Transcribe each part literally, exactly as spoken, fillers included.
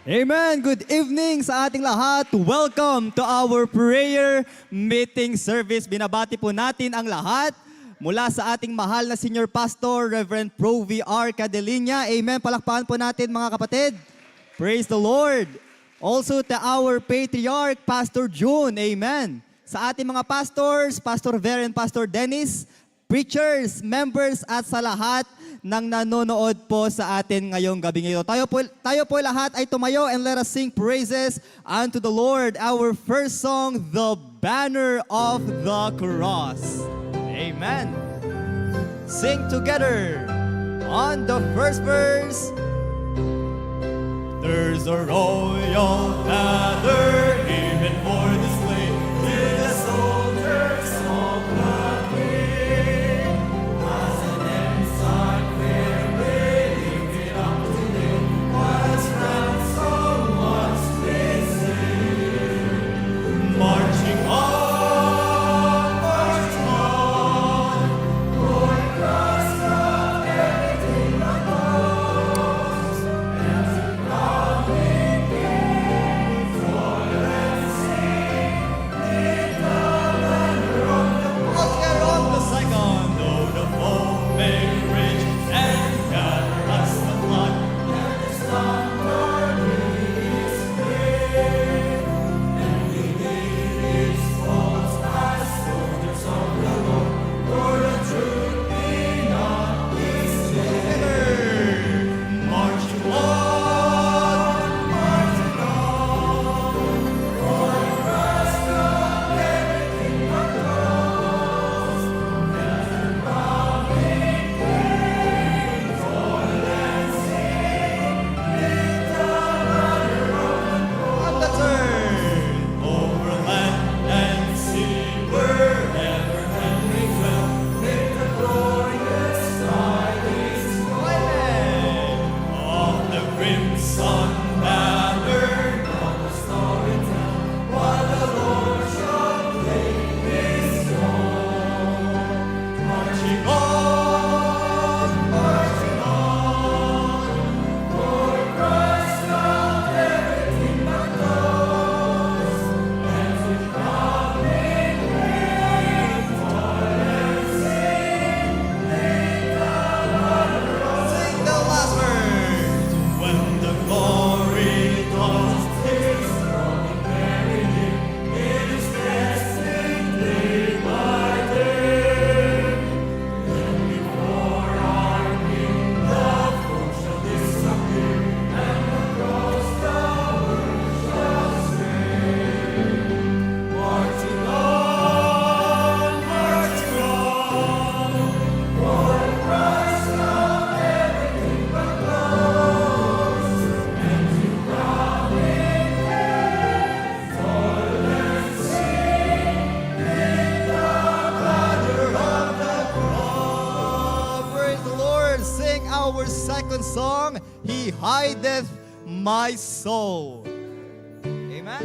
Amen. Good evening sa ating lahat. Welcome to our prayer meeting service. Binabati po natin ang lahat mula sa ating mahal na Senior Pastor, Reverend Pro V R Cadeliña. Amen. Palakpakan po natin, mga kapatid. Praise the Lord. Also to our Patriarch, Pastor June. Amen. Sa ating mga pastors, Pastor Ver and Pastor Dennis, preachers, members, at sa lahat ng nanonood po sa atin ngayong gabi ngayon. Tayo po, tayo po lahat ay tumayo and let us sing praises unto the Lord. Our first song, The Banner of the Cross. Amen. Sing together on the first verse. There's a royal banner given for this slave to the soldiers of the King. As an ensign fairly lifted up to him, while his ransom was received. Marching on, marching on, for Christ of everything that goes. Let's get on the second. Though the foe may rage and gather us the flood, let the storm is great. And we did expose as soldiers of the Lord, for the truth be not dismayed. March on, march on, for Christ of everything that goes, and the coming King, joy and sing, lift the banner of the cross. On the third. Over land and sea, wherever Henry dwell, make the glorious tidings known. Amen. Of the crimson banner, now the story tell, while the Lord shall claim his throne. Marching on, marching on, for Christ of everything that goes, and his coming reign forever sing. Sing the last verse. When the glory dawns, his coming very near. It is testing day by day. Then before our King the foe shall disappear, and the cross the world shall sway. Marching on, marching on, for Christ of everything but glows, and to God we pray. Praise the Lord. Sing our second song, He Hideth My Soul. Amen.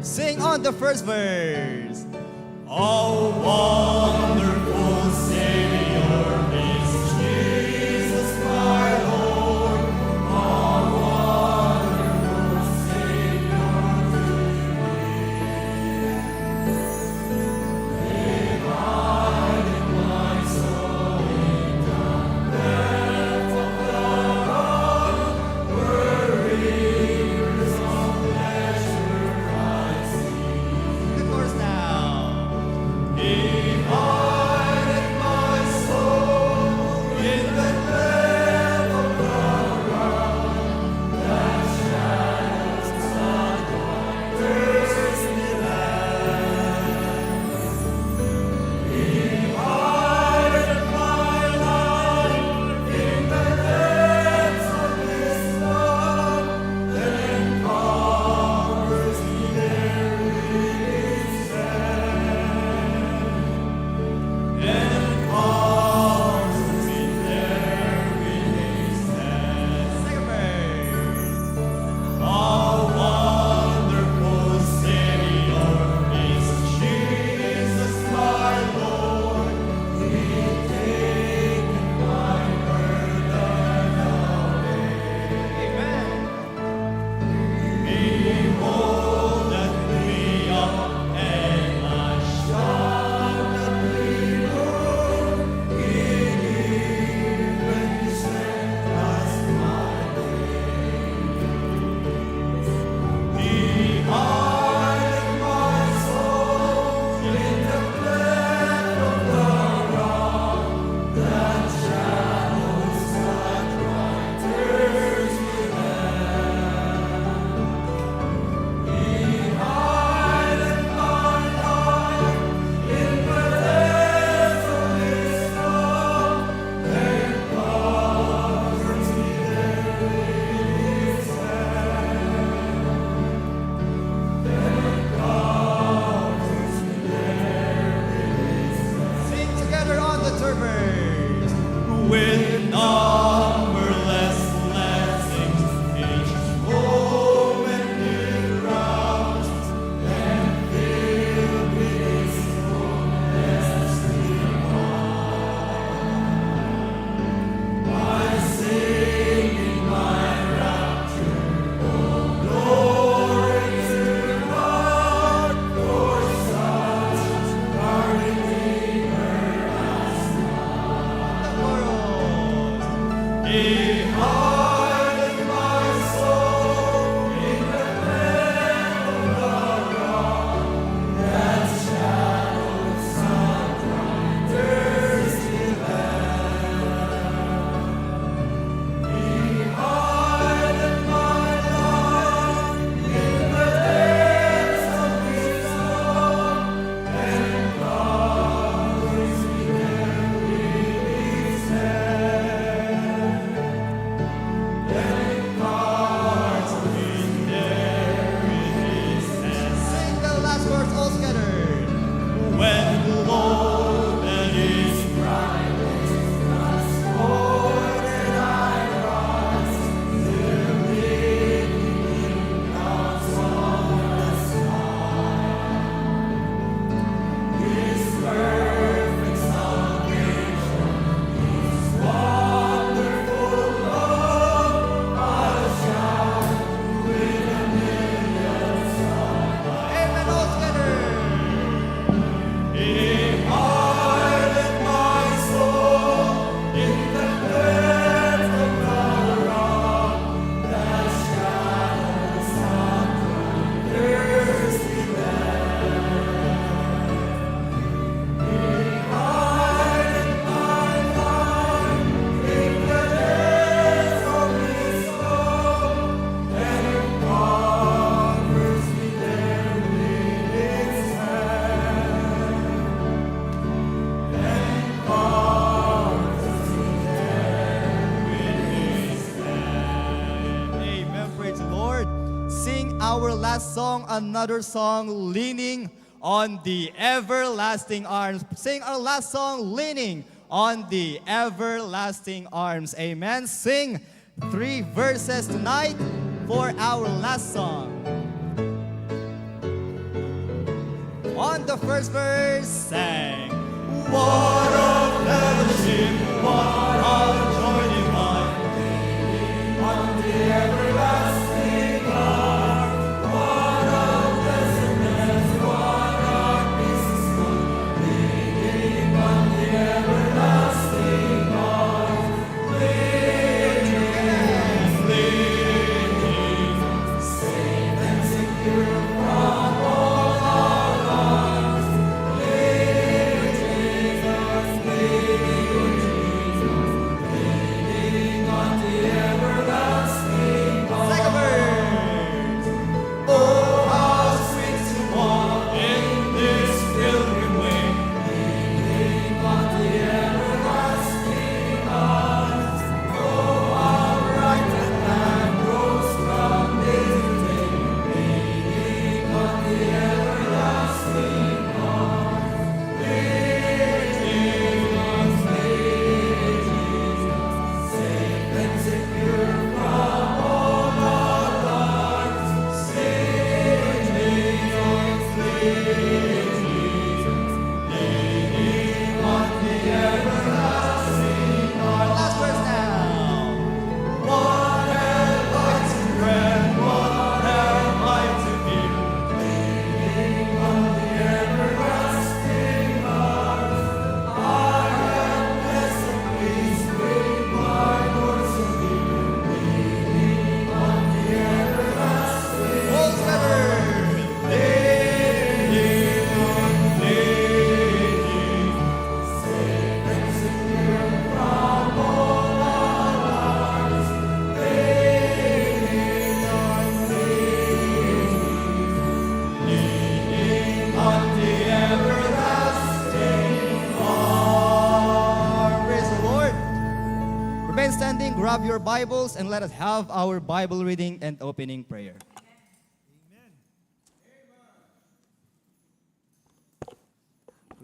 Sing on the first verse. A wonderful Savior is Jesus my Lord. A wonderful Savior to me. Abide in my soul, in the depth of the rock, where rivers of pleasure I see. The chorus now. Behind With numberless blessings, each moment new crowns, and filled with His fullness divine. I sing in my rapture, glory to God, for such a Redeemer as mine. He hideth my soul in the cleft of the rock, that shadows of night thirsty land. He hideth my life in the depths of His love, and covers me there with His hand. And covers me there with His hand. Sing the last verse all together. When the Lord and His brightness transported I rise, till meeting in clouds on the sky. His perfect salvation, His wonderful love, I'll shout with the millions of Amen. All together. He hideth my soul in the cleft of the rock, that shadows of night thirsty land. He hideth my life in the depths of His love, and covers me there with His hand. And covers me there with His hand. Amen. Praise the Lord. Sing our last song, another song, Leaning on the Everlasting Arms. Sing our last song, Leaning on the Everlasting Arms. Amen. Sing three verses tonight for our last song. On the first verse, sing. What a fellowship, what a joy divine, on the everlasting arm. What a blessedness, what a peace is found, leaning on the everlasting arm. Second verse. Oh, how sweet to walk in this pilgrim way, leaning on the everlasting arms. Oh, how bright that lamp grows from day to day, leaning on the everlasting arms. Last verse now. What am I to dread? What am I to fear? Leaning on the everlasting arms, I am blessed, pleased with my Lord so dear. Leaning on the everlasting arms, leaning, leaning. Praise the Lord. Remain standing, grab your Bibles, and let us have our Bible reading and opening prayer.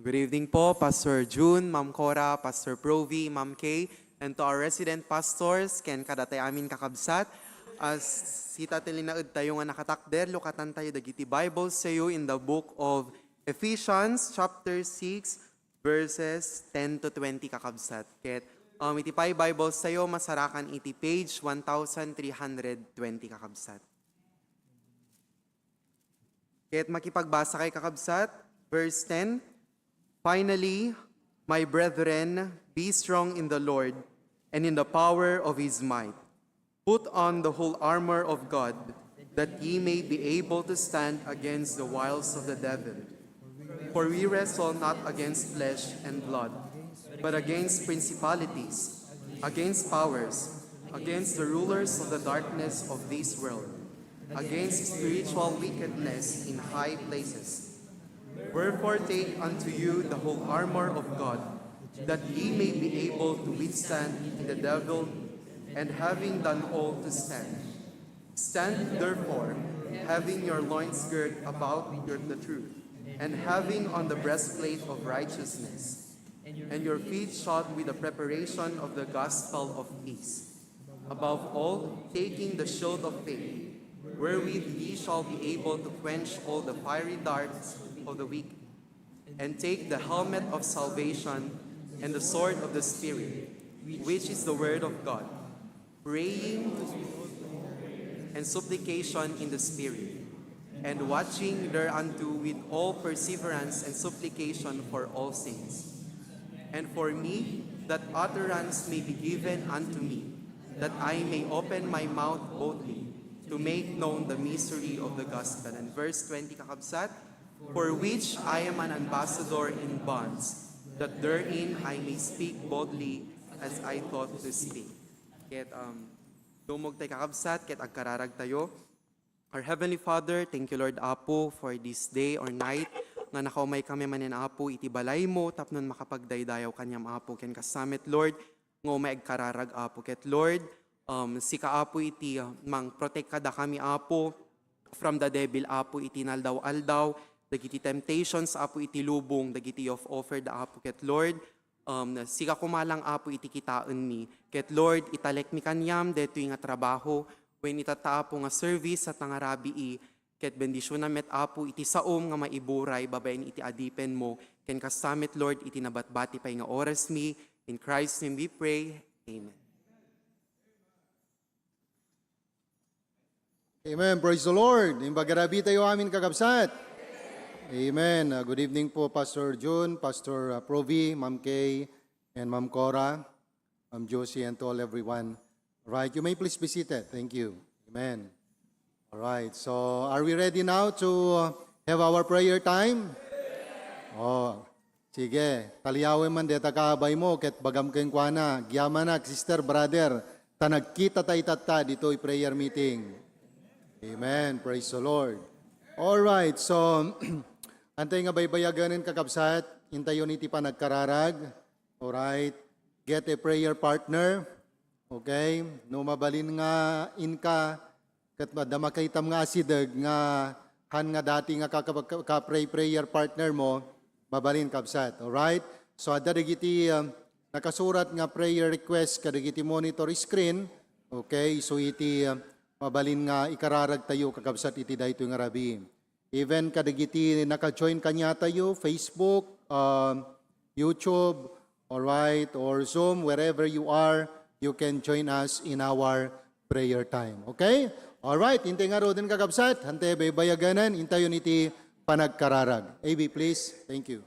Good evening po, Pastor June, Ma'am Cora, Pastor Provi, Ma'am Kay, and to our resident pastors, ken kadatay amin kakabsat. As sita ti linaedtayo nga nakatakder, lukatantayo dagiti Bibles tayo in the book of Ephesians chapter six, verses ten to twenty, kakabsat. Ket, um, iti pay Bibles tayo, masarakan iti page one thousand three hundred twenty, kakabsat. Ket makipagbasa kay kakabsat, verse ten, "Finally, my brethren, be strong in the Lord and in the power of his might. Put on the whole armor of God, that ye may be able to stand against the wiles of the devil. For we wrestle not against flesh and blood, but against principalities, against powers, against the rulers of the darkness of this world, against spiritual wickedness in high places. Wherefore take unto you the whole armor of God, that ye may be able to withstand in the devil, and having done all to stand. Stand therefore, having your loins girt about your, the truth, and having on the breastplate of righteousness, and your feet shod with the preparation of the gospel of peace. Above all, taking the shield of faith, wherewith ye shall be able to quench all the fiery darts of the wicked, and take the helmet of salvation and the sword of the Spirit, which is the word of God, praying and supplication in the Spirit, and watching thereunto with all perseverance and supplication for all saints. And for me, that utterance may be given unto me, that I may open my mouth boldly to make known the mystery of the gospel." And verse twenty, kakabsat, "For which I am an ambassador in bonds, that therein I may speak boldly as I thought to speak." Ket, um, dumog tay, kakabsat, ket agkararag tayo. Our Heavenly Father, thank you, Lord Apo, for this day or night nga nakaumay kami manen, Apo, iti balaymo tapno makapagdaydayaw kaniam, Apo, ken kasta met, Lord, nga umay agkararag, Apo. Ket, Lord, um, sika, Apo, iti, uh, mangprotect kadakami, Apo, from the devil, Apo, iti naldaw-aldaw, dagiti temptations, Apo, iti lubong, dagiti of offered, Apo. Ket, Lord, um, sika koma lang, Apo, iti kitaenmi. Ket, Lord, italekmi kaniam daytoy nga trabaho, wen itatta, Apo, nga service a tangarabii. Ket bendisionam met, Apo, iti saom nga maiburay babaen iti adipenmo, ken kasta met, Lord, iti nabatbati pay nga orasmi. In Christ's name we pray. Amen. Amen. Praise the Lord. Imbagarabi tayo amin, kakabsat. Amen. Uh, good evening po, Pastor June, Pastor, uh, Provi, Ma'am Kay, and Ma'am Cora, Ma'am Josie, and to all everyone. Right, you may please be seated. Thank you. Amen. All right, so are we ready now to, uh, have our prayer time? Oh, sige, taliawen man deta kaabay mo, ket bagam kenkuana, agyamanak, sister, brother, ta nagkita ta itatta ditoy prayer meeting. Amen. Praise the Lord. All right, so, antay nga baybayaganen, kakabsat, intayon iti panagkararag. All right, get a prayer partner. Okay? No mabalin nga inka, ket adda makitam nga asideg nga han nga dati nga kaka-, ka-, ka-pray prayer partner mo, mabalin, kabsat. All right? So, adda dagiti, um, nakasurat nga prayer request kadagiti monitor screen. Okay? So, iti, um, mabalin nga ikararag tayo, kakabsat, iti daytoy nga rabii. Even kadagiti naka-join kaniatayo, Facebook, um, YouTube, all right, or Zoom, wherever you are, you can join us in our prayer time. Okay? All right, intay ngaruden, kakabsat, hantay baybayaganen, intayon iti panagkararag. A B, please. Thank you.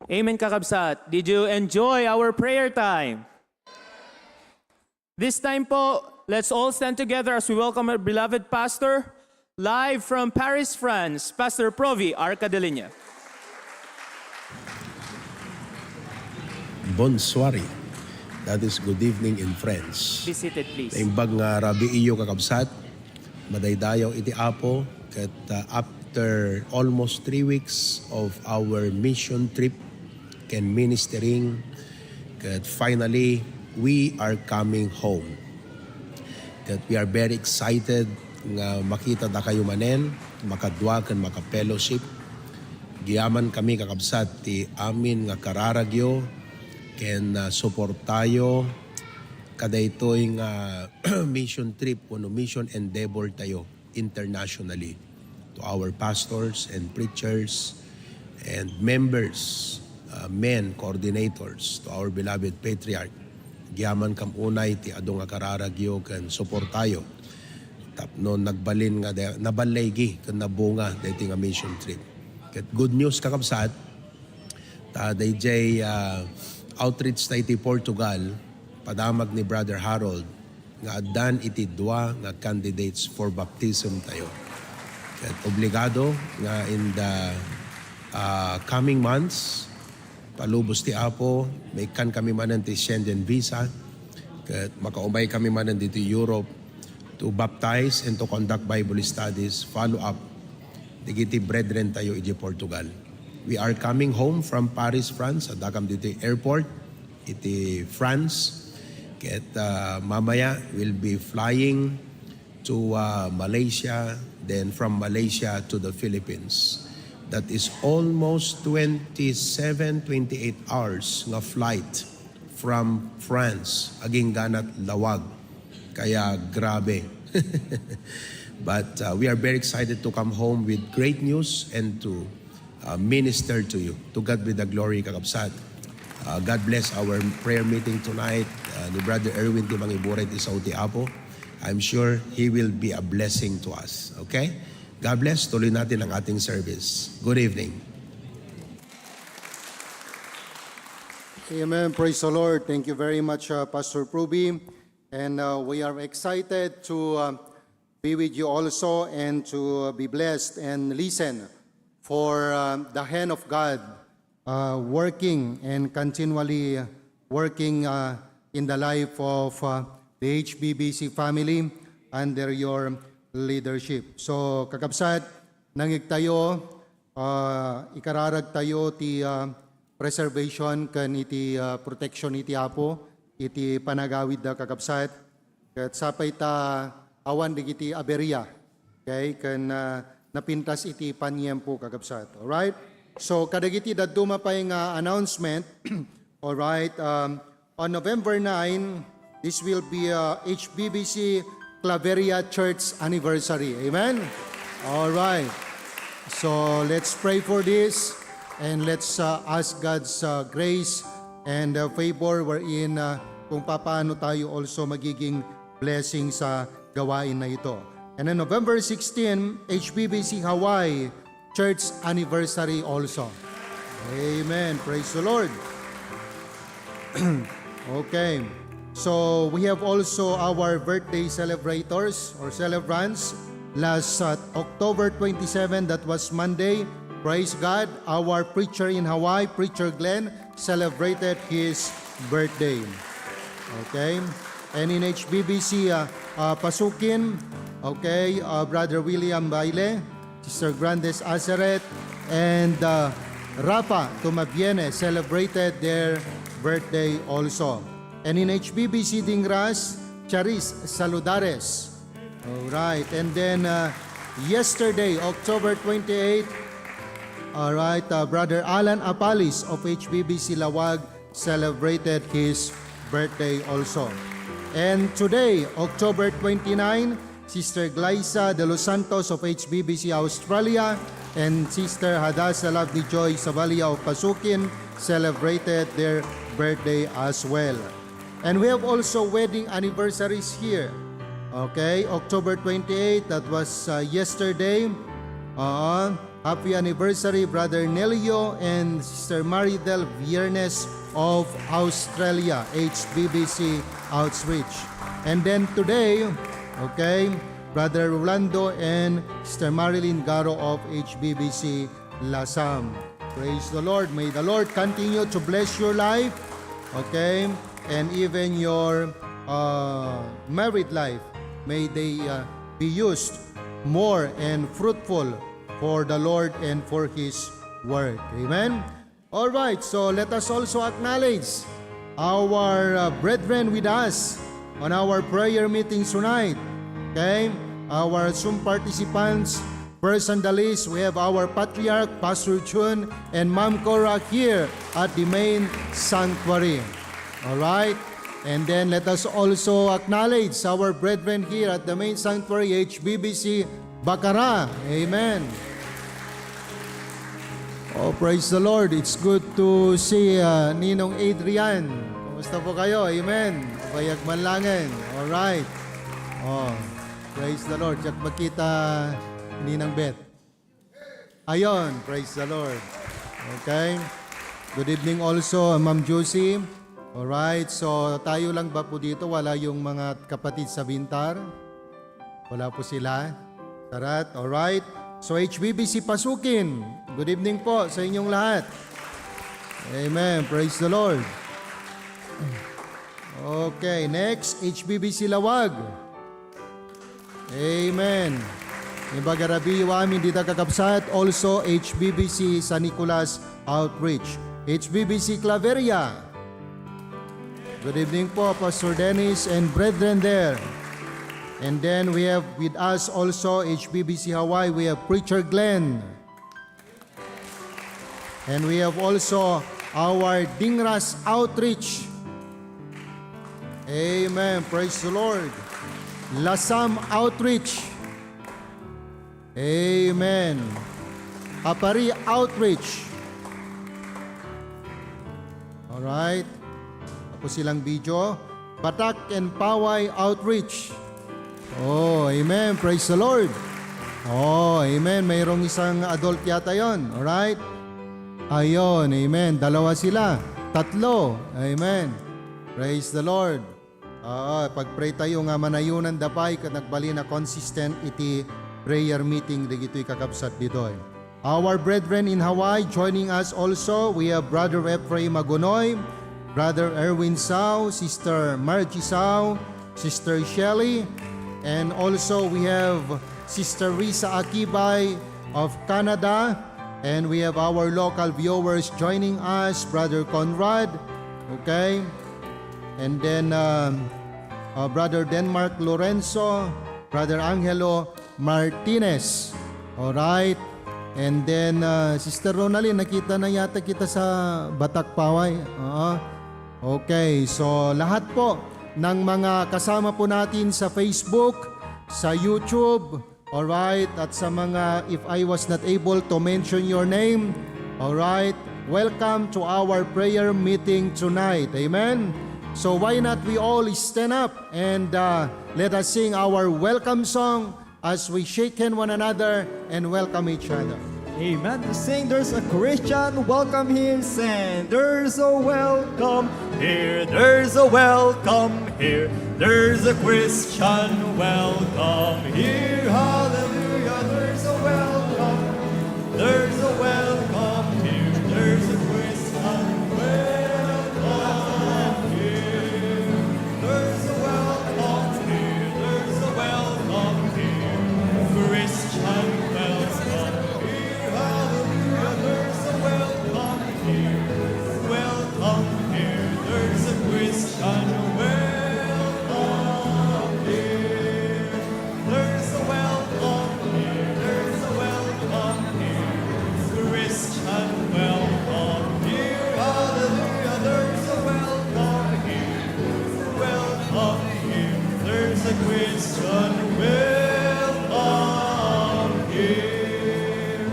Amen, kakabsat. Did you enjoy our prayer time? This time po, let's all stand together as we welcome our beloved pastor, live from Paris, France, Pastor Provi Arcadeliña. Bonsoir. That is good evening in French. Be seated, please. Naimbag nga rabii iyo, kakabsat. Madaydayaw iti Apo, ket, uh, after almost three weeks of our mission trip ken ministering, ket finally, we are coming home. Ket we are very excited nga makita dakayo manen, makadua ken maka-fellowship. Agyaman kami, kakabsat, ti amin nga kararagyo ken, uh, suportayo kadaytoy nga mission trip wenno mission endeavor tayo internationally. To our pastors and preachers and members, uh, men, coordinators, to our beloved patriarch, agyaman kam unay ti adu nga kararagyo ken suportayo tapno nagbalin nga da-, naballaygi ken nabunga daytoy nga mission trip. Ket good news, kakabsat, ta dayjay, uh, outreach tayo iti Portugal, padamag ni Brother Harold, nga addan iti dua nga candidates for baptism tayo. Ket obligado nga in the, ah, coming months, palubos ti Apo, maikkan kami manen ti Schengen visa, ket makaumay kami manen ditoy Europe to baptize and to conduct Bible studies, follow up dagiti brethren tayo iti Portugal. We are coming home from Paris, France. Addakam ditoy airport iti France. Ket, ah, mamaya, we'll be flying to, ah, Malaysia, then from Malaysia to the Philippines. That is almost twenty-seven, twenty-eight hours nga flight from France, agingganat lawag. Kaya grabe. But, uh, we are very excited to come home with great news and to, uh, minister to you. To God be the glory, kakabsat. Uh, God bless our prayer meeting tonight. Uh, ni Brother Erwin ti mangiburay ti sao ti Apo. I'm sure he will be a blessing to us. Okay? God bless. Tuloy natin ang ating service. Good evening. Amen. Praise the Lord. Thank you very much, uh, Pastor Pruby. And, uh, we are excited to, uh, be with you also and to, uh, be blessed and listen for, uh, the hand of God, uh, working and continually working, uh, in the life of, uh, the H B B C family under your leadership. So, kakabsat, nangigtayo, ah, ikararagtayo ti, ah, preservation ken iti, ah, protection iti Apo iti panagawidda, kakabsat. Ket sapay ta awan dagiti aberia, okay, ken, ah, napintas iti paniempo, kakabsat. Alright? So, kadagiti dadduma pay nga announcement, alright, um, on November nine, this will be, uh, H B B C Claveria Church anniversary. Amen? All right. So, let's pray for this and let's, uh, ask God's, uh, grace and, uh, favor wherein, uh, kung papaano tayo also magiging blessing sa gawain na ito. And then November sixteen, H B B C Hawaii, church anniversary also. Amen. Praise the Lord. Okay. So we have also our birthday celebrators or celebrants. Last, uh, October twenty-seven, that was Monday. Praise God. Our preacher in Hawaii, Preacher Glenn, celebrated his birthday. Okay. And in H B B C, uh, uh, Pasukin, okay, uh, Brother William Baile, Sister Grandes Azareth, and, uh, Rafa Tumabiene celebrated their birthday also. And in H B B C Dingras, Charis Saludares. All right. And then, uh, yesterday, October twenty-eight, all right, uh, Brother Alan Apalis of H B B C Lawag celebrated his birthday also. And today, October twenty-nine, Sister Glyza de los Santos of H B B C Australia and Sister Hadassah Lovejoy Savalia of Pasukin celebrated their birthday as well. And we have also wedding anniversaries here. Okay, October twenty-eight, that was, uh, yesterday. Uh, Happy anniversary, Brother Nelio and Sister Maridel Viernes of Australia, H B B C Outreach. And then today, okay, Brother Rolando and Sister Marilyn Garo of H B B C Lasam. Praise the Lord. May the Lord continue to bless your life, okay, and even your, uh, married life. May they, uh, be used more and fruitful for the Lord and for His work. Amen? All right, so let us also acknowledge our, uh, brethren with us on our prayer meeting tonight. Okay? Our Zoom participants, first on the list, we have our patriarch, Pastor Jun, and Ma'am Cora here at the main sanctuary. All right? And then let us also acknowledge our brethren here at the main sanctuary, H B B C Bacara. Amen. Oh, praise the Lord. It's good to see, uh, Ninong Adrian. Kumusta po kayo? Amen. Bayag manlangen. All right. Oh, praise the Lord. Diak makita Ninang Beth. Ayon, praise the Lord. Okay. Good evening also, Ma'am Josie. All right. So, tayo lang ba po dito? Wala yung mga kapatid sa Bintar? Wala po sila? Tarat, all right. So, H B B C Pasukin, good evening po sa inyong lahat. Amen. Praise the Lord. Okay, next, H B B C Lawag. Amen. Imbag a rabii amin dita, kakabsat, also H B B C San Nicolas Outreach, H B B C Claveria. Good evening po, Pastor Dennis and brethren there. And then we have with us also H B B C Hawaii, we have Preacher Glenn. And we have also our Dingras Outreach. Amen. Praise the Lord. Lasam Outreach. Amen. Apari Outreach. All right. Tapos silang video. Batak and Paway Outreach. Oh, amen. Praise the Lord. Oh, amen. Mayroong isang adult yata yon. All right. Ayon, amen. Dalawa sila. Tatlo. Amen. Praise the Lord. Oo, pag-pray tayo nga manayunan da pay ket nagbalin a consistent iti prayer meeting dagitoy kakabsat ditoy. Our brethren in Hawaii joining us also, we have Brother Ephraim Agunoy, Brother Erwin Sao, Sister Margie Sao, Sister Shelly, and also we have Sister Risa Akibay of Canada, and we have our local viewers joining us, Brother Conrad, okay? And then, um, uh, Brother Denmark Lorenzo, Brother Angelo Martinez. All right. And then, uh, Sister Ronalyn, nakita na yata kita sa Batak Paway. Oo. Okay, so lahat po ng mga kasama po natin sa Facebook, sa YouTube, all right, at sa mga, if I was not able to mention your name, all right, welcome to our prayer meeting tonight. Amen? So why not we all stand up and, uh, let us sing our welcome song as we shake hand one another and welcome each other. Amen. Sing, "There's a Christian welcome here." Sing, "There's a welcome here. There's a welcome here. There's a Christian welcome here. Hallelujah. There's a welcome. There's a welcome here. There's a Christian welcome here. There's a welcome here. There's a welcome here. Christian welcome here. Hallelujah. There's a welcome here. Welcome here. There's a Christian welcome here. There's a welcome here. There's a welcome here. Christian welcome here. Hallelujah. There's a welcome here. Welcome here. There's a Christian welcome here.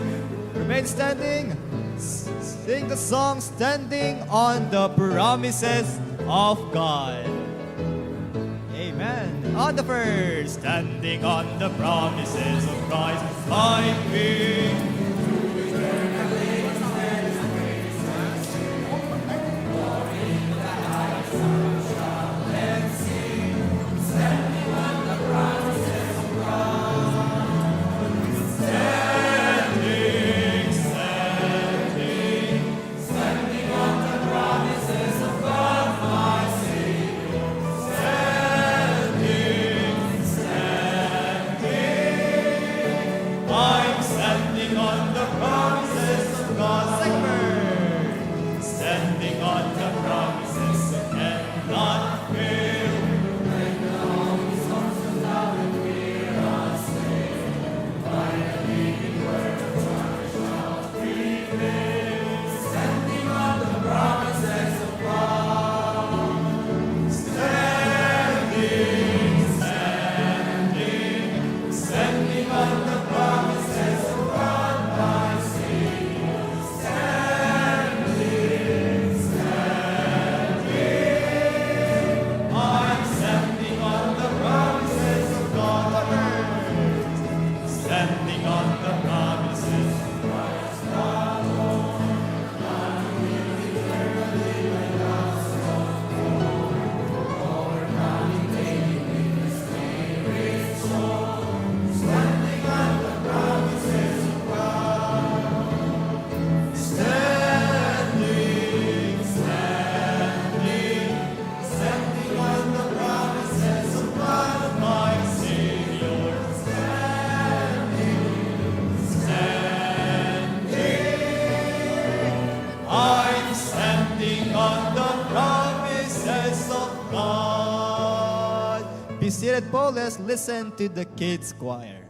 Remain standing. S-, sing the song, "Standing on the Promises of God." Amen. On the first, standing on the promises of Christ, my King. On the promises of God. Be seated po. Let's listen to the kids choir.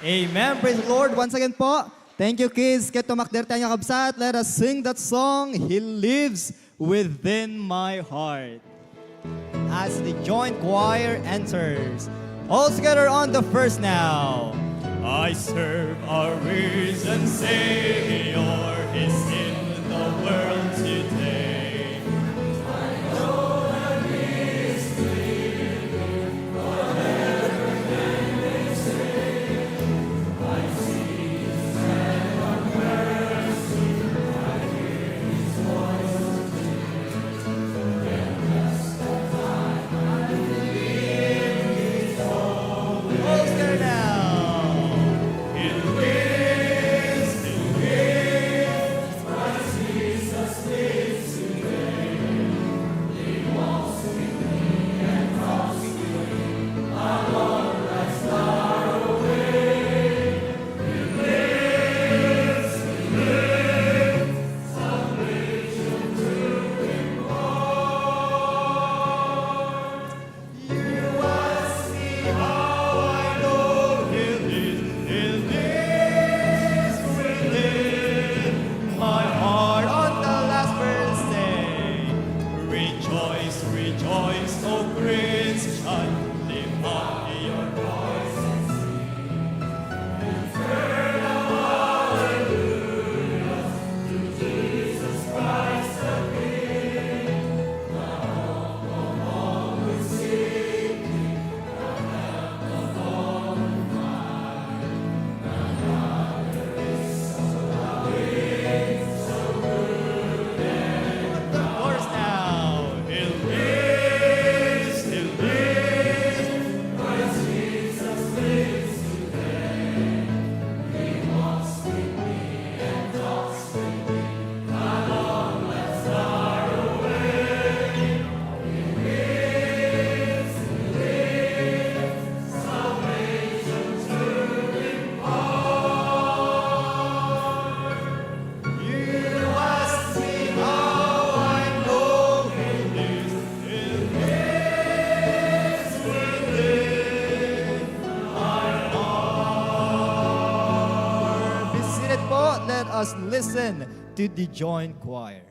Amen. Praise the Lord. Once again po, thank you, kids. Ket tumakder tayo, kakabsat. Let us sing that song, He Lives Within My Heart. As the joint choir enters. All together on the first now. I serve a risen Savior, He's in the world today. Holster now. You ask me how I know O Christian, lift up your voice and sing. Eternal hallelujah to Jesus Christ the King, the hope of all who seek Him, the help of all who find. Of course now. He lives, he lives. Christ Jesus lives today. He walks with me and talks with me. Come on, let's start away. He lives, he lives. Salvation to impart. You ask me how I know He lives. He lives within my heart. Be seated po. Let us listen to the joint choir.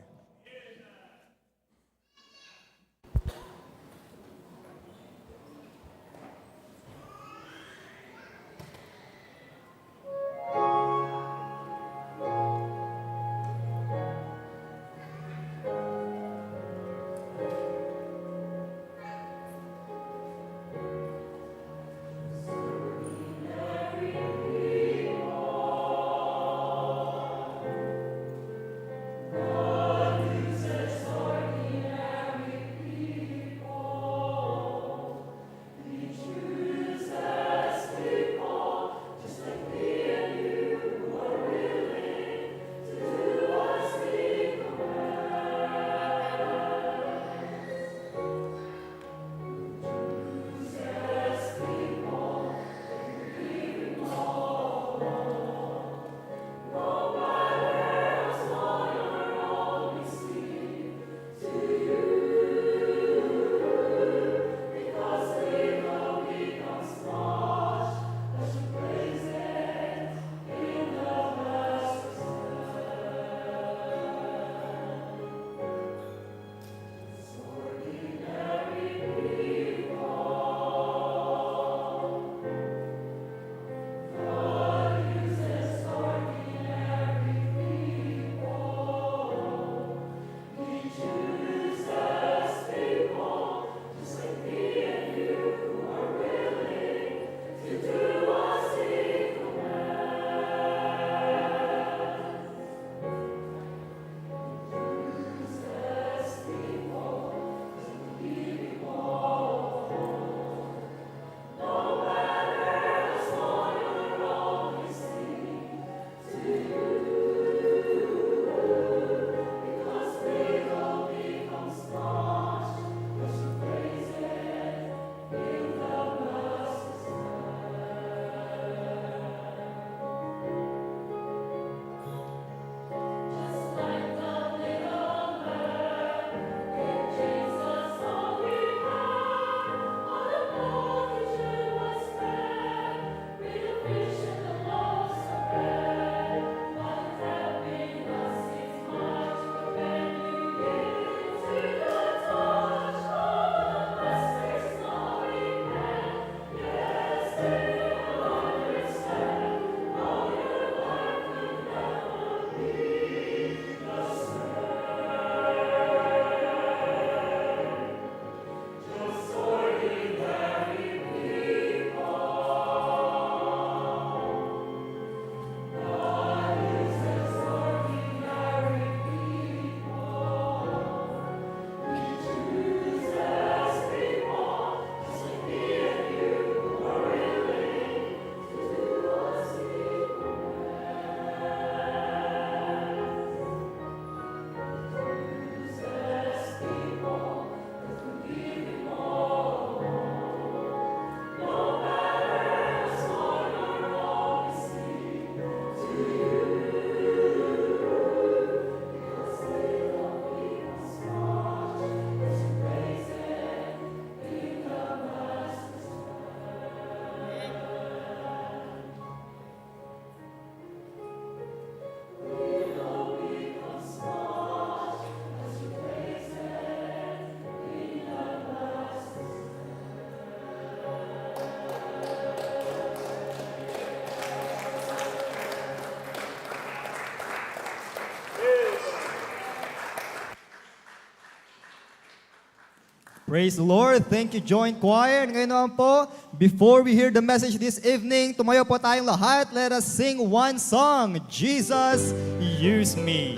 Praise the Lord. Thank you, Joint Choir. And ngayon naman po, before we hear the message this evening, tumayo po tayong lahat. Let us sing one song, Jesus, Use Me.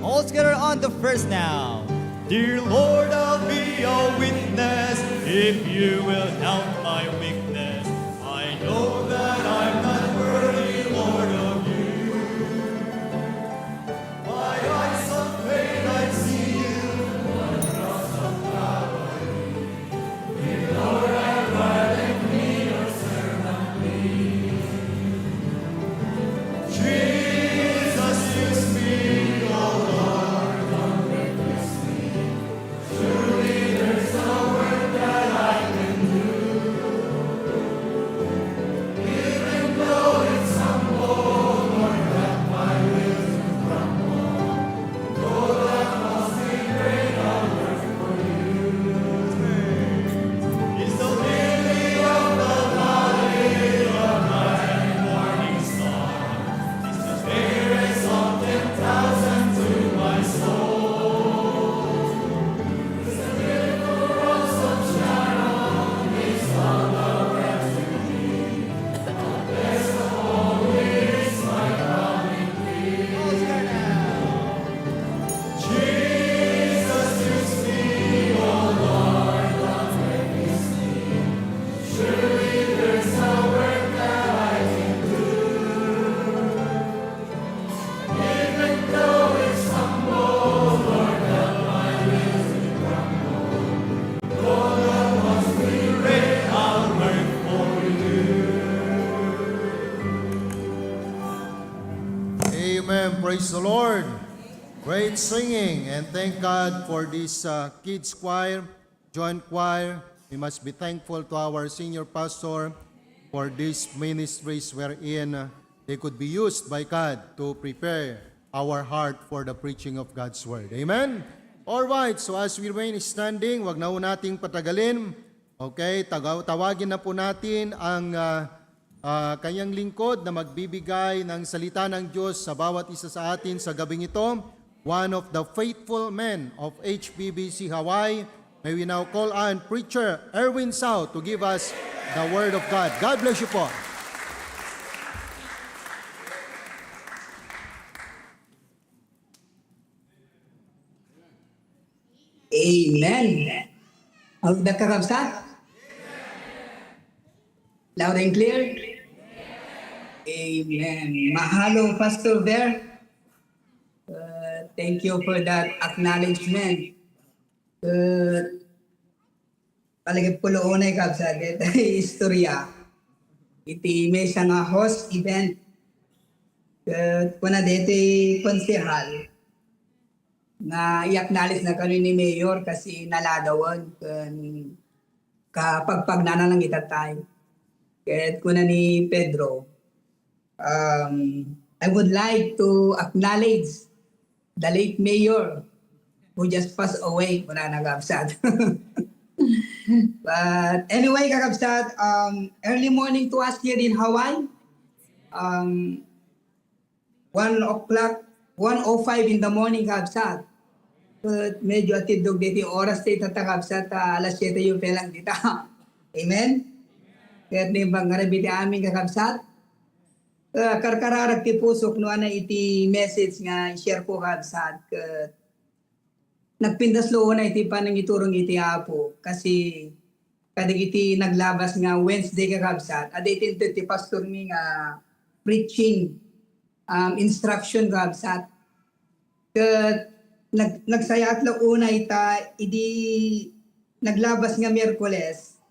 All together on the first now. Dear Lord, I'll be your witness if you will help my weakness. I know that I'm not worthy, Lord, of you. My eyes of faith, I see you. Jesus, use me, oh Lord, don't replace me. Surely there's a work that I can do. Even though it's humble, Lord, help my will to crumble. Amen. Praise the Lord. Great singing, and thank God for this uh, kids choir, joint choir. We must be thankful to our senior pastor for these ministries wherein uh, they could be used by God to prepare our heart for the preaching of God's word. Amen? All right, so as we remain standing, wag na ho nating patagalin. Okay, taga- tawagin na po natin ang ah, ah, kanyang lingkod na magbibigay ng salita ng Diyos sa bawat isa sa atin sa gabing ito, one of the faithful men of H B B C Hawaii. May we now call on Preacher Erwin Sao to give us the Word of God. God bless you po. Amen. Ang kakabsat? Loud and clear? Amen. Mahal a Pastor Ver, uh, thank you for that acknowledgement. Uh, palagip ko, unay, kabsat, daytoy istorya. Iti maysa nga host event. Uh, kuna daytoy konsehal, nga i-acknowledge na kano ni Mayor kasi naladawan ken kapagpagnana lang ita tayo. Ket kuna ni Pedro, um, "I would like to acknowledge the late Mayor who just passed away," kuna na, kakabsat. But anyway, kakabsat, um, early morning to us here in Hawaii. Um, one o'clock, one oh five in the morning, kabsat. Ket medyo atiddog daytoy oras ti ita, kabsat, ta alas siete yu pa lang dita. Amen? Ket naimbag ngarud iti amin, kakabsat. Ah, karkararag ti pusok no ania iti message nga i-share ko, kabsat. Ket nagpintas la unay ti panangiturong iti Apo, kasi kadagiti naglabas nga Wednesday, kakabsat, adda iti inted ti pastor mi nga preaching, um, instruction, kakabsat. Ket nag-, nagsayaat la unay ta idi naglabas nga Miyerkules,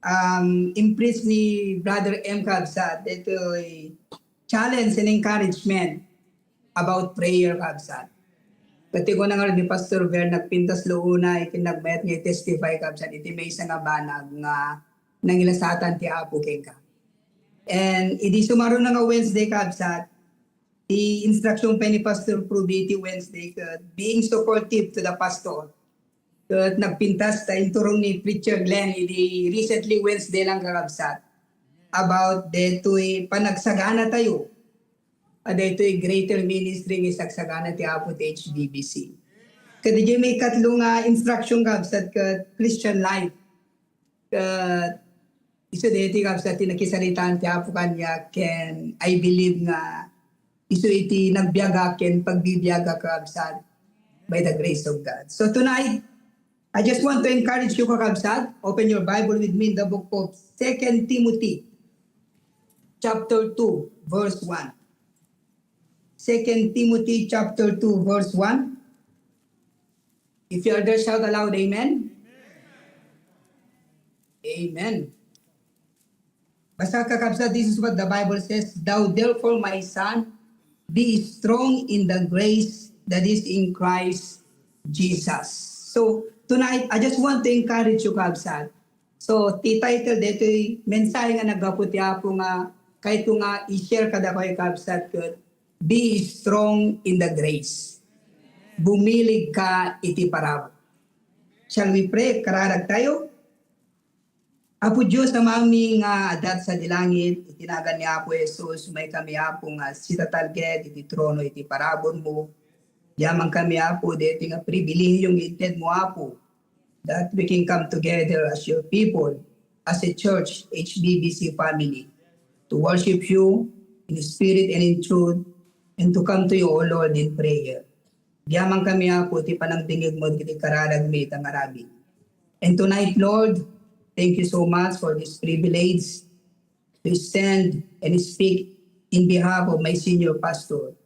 um, impreach ni Brother M, kabsat, daytoy challenge and encouragement about prayer, kabsat. Ket ti kuna ngarud ni Pastor Ver, nagpintas la unay ken nagmayat nga i-testify, kabsat, iti maysa nga banag nga nangilasatan ti Apo kenka. And idi sumarona nga Wednesday, kabsat, ti instruction pay ni Pastor Prudy iti Wednesday, ket being supportive to the pastor. Ket nagpintas ta inturong ni Preacher Glenn idi recently Wednesday lang, kakabsat, about daytoy panagsagana tayo a daytoy greater ministry nga isagsagana ti Apo ti H B B C. Ket diay maikatlo nga instruction, kabsat, ket Christian life. Ket isu daytoy, kabsat, ti nakisaritaan ti Apo kaniak, ken I believe nga isu iti nagbiagak ken pagbibiagak, kabsat, by the grace of God. So tonight, I just want to encourage you, kakabsat. Open your Bible with me in the book of Second Timothy, chapter two, verse one. Second Timothy chapter two, verse one. If you are there, shout aloud, "Amen." Amen. Basta, kakabsat, this is what the Bible says, "Thou therefore, my son, be strong in the grace that is in Christ Jesus." So, tonight, I just want to encourage you, kabsat. So, ti title daytoy mensahe nga naggapu ti Apo nga kayatko nga i-share kadakayo, kabsat, ket, "Be strong in the grace." Bumilig ka iti parabur. Shall we pray? Kararag tayo. Apo Dios, Amami nga adda sadi langit, iti nagan ni Apo Jesus, umaykami, Apo, nga sitatalged iti trono iti paraburmo. Yaman kami, Apo, daytoy nga pribilehio nga intedmo, Apo, that we can come together as your people, as a church, H B B C family, to worship you in spirit and in truth, and to come to you, O Lord, in prayer. Yaman kami, Apo, ti panangdingegmo iti kararagmi ita nga rabii. And tonight, Lord, thank you so much for this privilege to stand and speak in behalf of my senior pastor.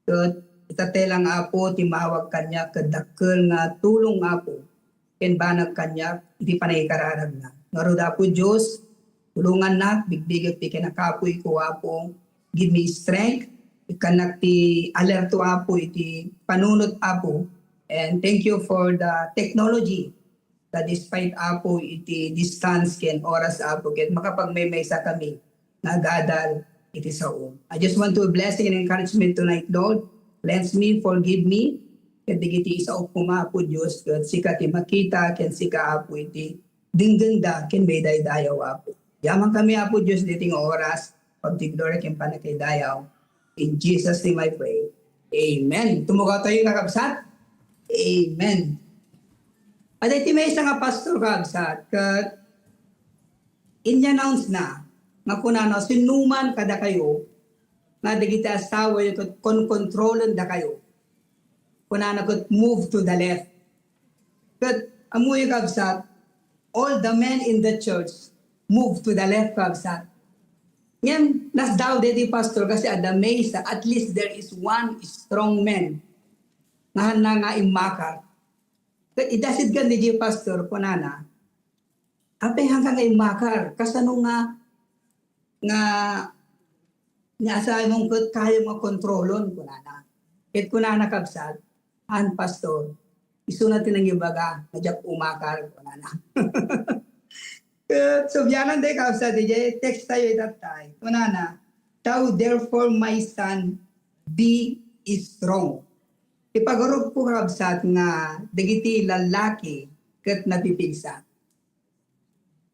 Ket ita lang, Apo, ti maawag kaniak ket dakkel nga tulong, Apo, ken banag kaniak iti panangikararagna. Ngarud, Apo Dios, tulongannak, bigbigek ti kinakapuyko, Apo. Give me strength. Ikkannak ti alerto, Apo, iti panunot, Apo. And thank you for the technology that despite, Apo, iti distance ken oras, Apo, ket makapagmaymaysa kami nga agadal iti saom. I just want to blessing and encouragement tonight, Lord. Cleanse me, forgive me, ket dagiti isaok koma, Apo Dios, ket sika ti makita, ken sika, Apo, iti dengdengda, ken maidaydayaw, Apo. Yaman kami, Apo Dios, diti nga oras, pagtigloria ken panakaidayaw. In Jesus' name I pray. Amen. Tumugaw tayo, kakabsat. Amen. Adda iti maysa nga pastor, kakabsat, ket in-announce na nga kunana, "Sinuman kadakayo nga dagiti asawayo ket konkontrolen dakayo," kunana, ket, "Move to the left." Ket ammoyo, kabsat, all the men in the church move to the left, kabsat. Ngem nasdaaw daydi, pastor, kasi adda maysa, at least there is one strong man nga hanna nga immakar. Ket idasidkan daydi, pastor, kunana, "Apay, haanka nga immakar? Kasano nga, nga, nga asawam ket kayam nga kontrolon?" kunana. Ket kunana, kabsat, "Haan, pastor, isuna ti nangibaga nga diak umakar," kunana. Ket subianan tayo, kabsat, idiay text tayo itatay. Kunana, "Thou therefore, my son, be strong." Ipagarupko, kabsat, nga dagiti lallaki ket napipigsa.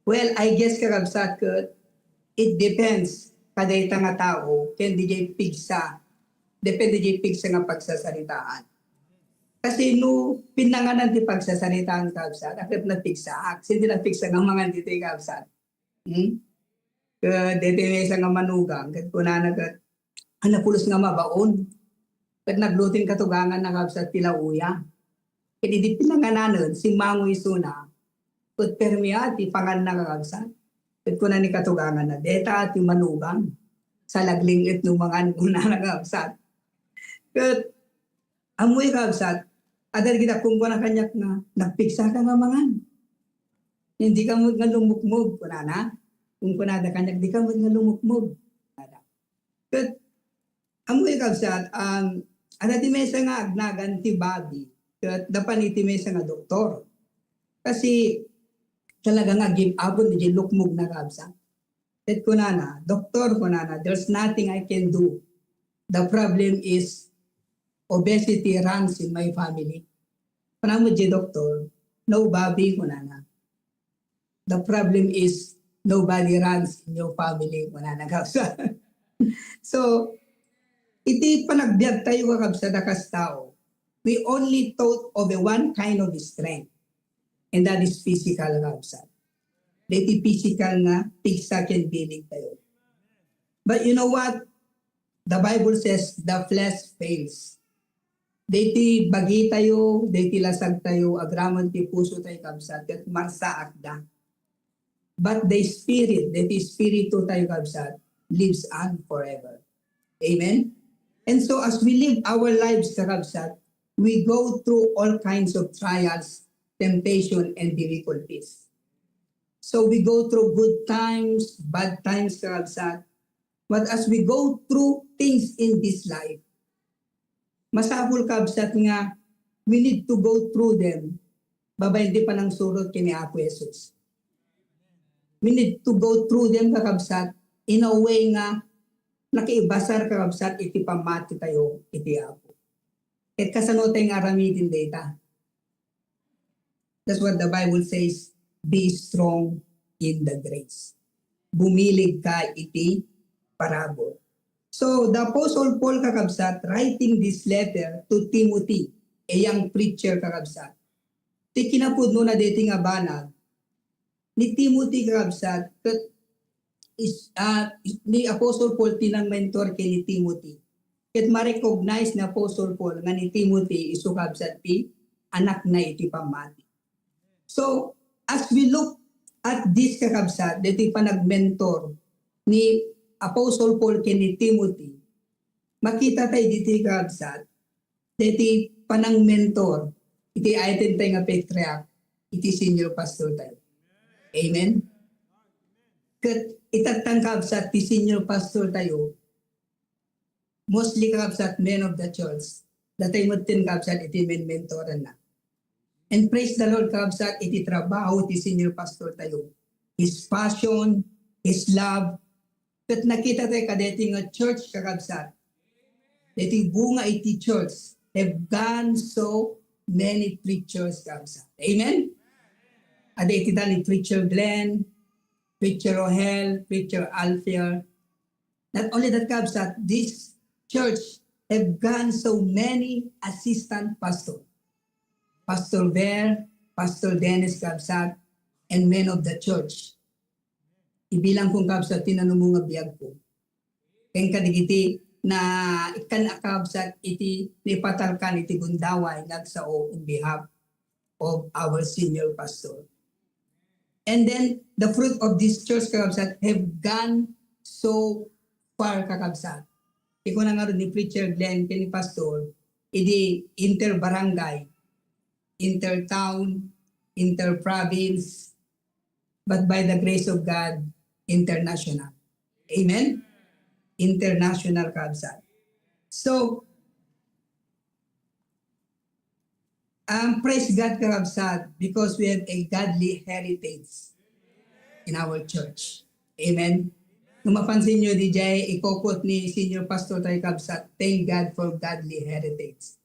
Well, I guess, kakabsat, ket it depends kadayta nga tao ken diay pigsa. Depende diay pigsa nga pagsasaritaan. Kasi no pinanganan ti pagsasaritaan, kabsat, a ket napigsaak. Sino ti napigsa nga mangan ditoy, kabsat? Hmm? Ket daytoy maysa nga manugang, ket kunana ket, "Ania pulos nga mabaon?" Ket nagluto ti katuganganna, kabsat, ti lauya. Ket idi pinangananen, simmango isuna, ket permi a ti panganna, kakabsat. Ket kuna ni katuganganna, "Dayta ti manugang, salagling-et no mangan," kunana, kakabsat. Ket ammoyo, kabsat, adda dagiti kunkunada kaniak nga, "Nagpigsaka nga mangan. Dika met nga lumukmog," kunana. Kunkunada kaniak, "Dika met nga lumukmog," kunana. Ket ammoyo, kabsat, um, adda ti maysa nga agnagan ti Bobby, ket napan iti maysa nga doktor. Kasi talaga nga give up-en diay lukmogna, kabsat. Ket kunana, "Doktor," kunana, "there's nothing I can do. The problem is obesity runs in my family." Kuna met diay doktor, "No, Bobby," kunana. "The problem is nobody runs in your family," kunana, kabsat. So, iti panagbiag tayo, kakabsat, a kas tao, we only thought of a one kind of strength, and that is physical, kabsat. Daytoy physical nga pigsa ken bileg tayo. But you know what? The Bible says, "The flesh fails." Daytoy bagi tayo, daytoy lasag tayo, agraman ti puso tayo, kabsat, ket marsaakda. But the Spirit, daytoy Espiritu tayo, kabsat, lives on forever. Amen? And so as we live our lives, kakabsat, we go through all kinds of trials, temptation, and difficulties. So we go through good times, bad times, kakabsat. But as we go through things in this life, masapul, kabsat, nga we need to go through them babaen ti panangsurot ken ni Apo Jesus. We need to go through them, kakabsat, in a way nga nakiibasar, kakabsat, iti pammati tayo iti Apo. Ket kasano tayo nga aramiden dayta? That's what the Bible says, "Be strong in the grace." Bumileg ka iti parabur. So, the Apostle Paul, kakabsat, writing this letter to Timothy, a young preacher, kakabsat. Ti kinapudno na daytoy nga banag, ni Timothy, kakabsat, ket is, ah, ni Apostle Paul ti nangmentor ken ni Timothy. Ket ma-recognize ni Apostle Paul nga ni Timothy isu, kabsat, ti anakna iti pammati. So, as we look at this, kakabsat, daytoy panagmentor ni Apostle Paul ken ni Timothy, makita tayo ditoy, kakabsat, daytoy panangmentor iti ayatentayo nga patriarch, iti senior pastor tayo. Amen? Ket itattang, kabsat, ti senior pastor tayo, mostly, kakabsat, men of the church. Datay metten, kabsat, iti men-mentoranna. And praise the Lord, kakabsat, iti trabaho ti senior pastor tayo. His passion, his love, ket nakita tayo kadaytoy nga church, kakabsat. Daytoy bunga iti church have gone so many preachers, kakabsat. Amen? Adda iti dan ni Preacher Glenn, Preacher Rohel, Preacher Alfiel. Not only that, kabsat, this church have gone so many assistant pastor. Pastor Ver, Pastor Dennis, kabsat, and men of the church. Ibilang kong, kabsat, ti nanumo nga biagko. Ken kadagiti na ikkan a kabsat iti naipatalkan iti gundaway nga agsao on behalf of our senior pastor. And then, the fruit of this church, kakabsat, have gone so far, kakabsat. Ikuna ngarud ni Preacher Glenn ken ni Pastor, idi inter-barangay, inter-town, inter-province, but by the grace of God, international. Amen? International, kakabsat. So, um, praise God, kakabsat, because we have a godly heritage in our church. Amen? Kung mapansin nyo, D J, ikokot ni Senior Pastor tayo, kabsat, "Thank God for godly heritage."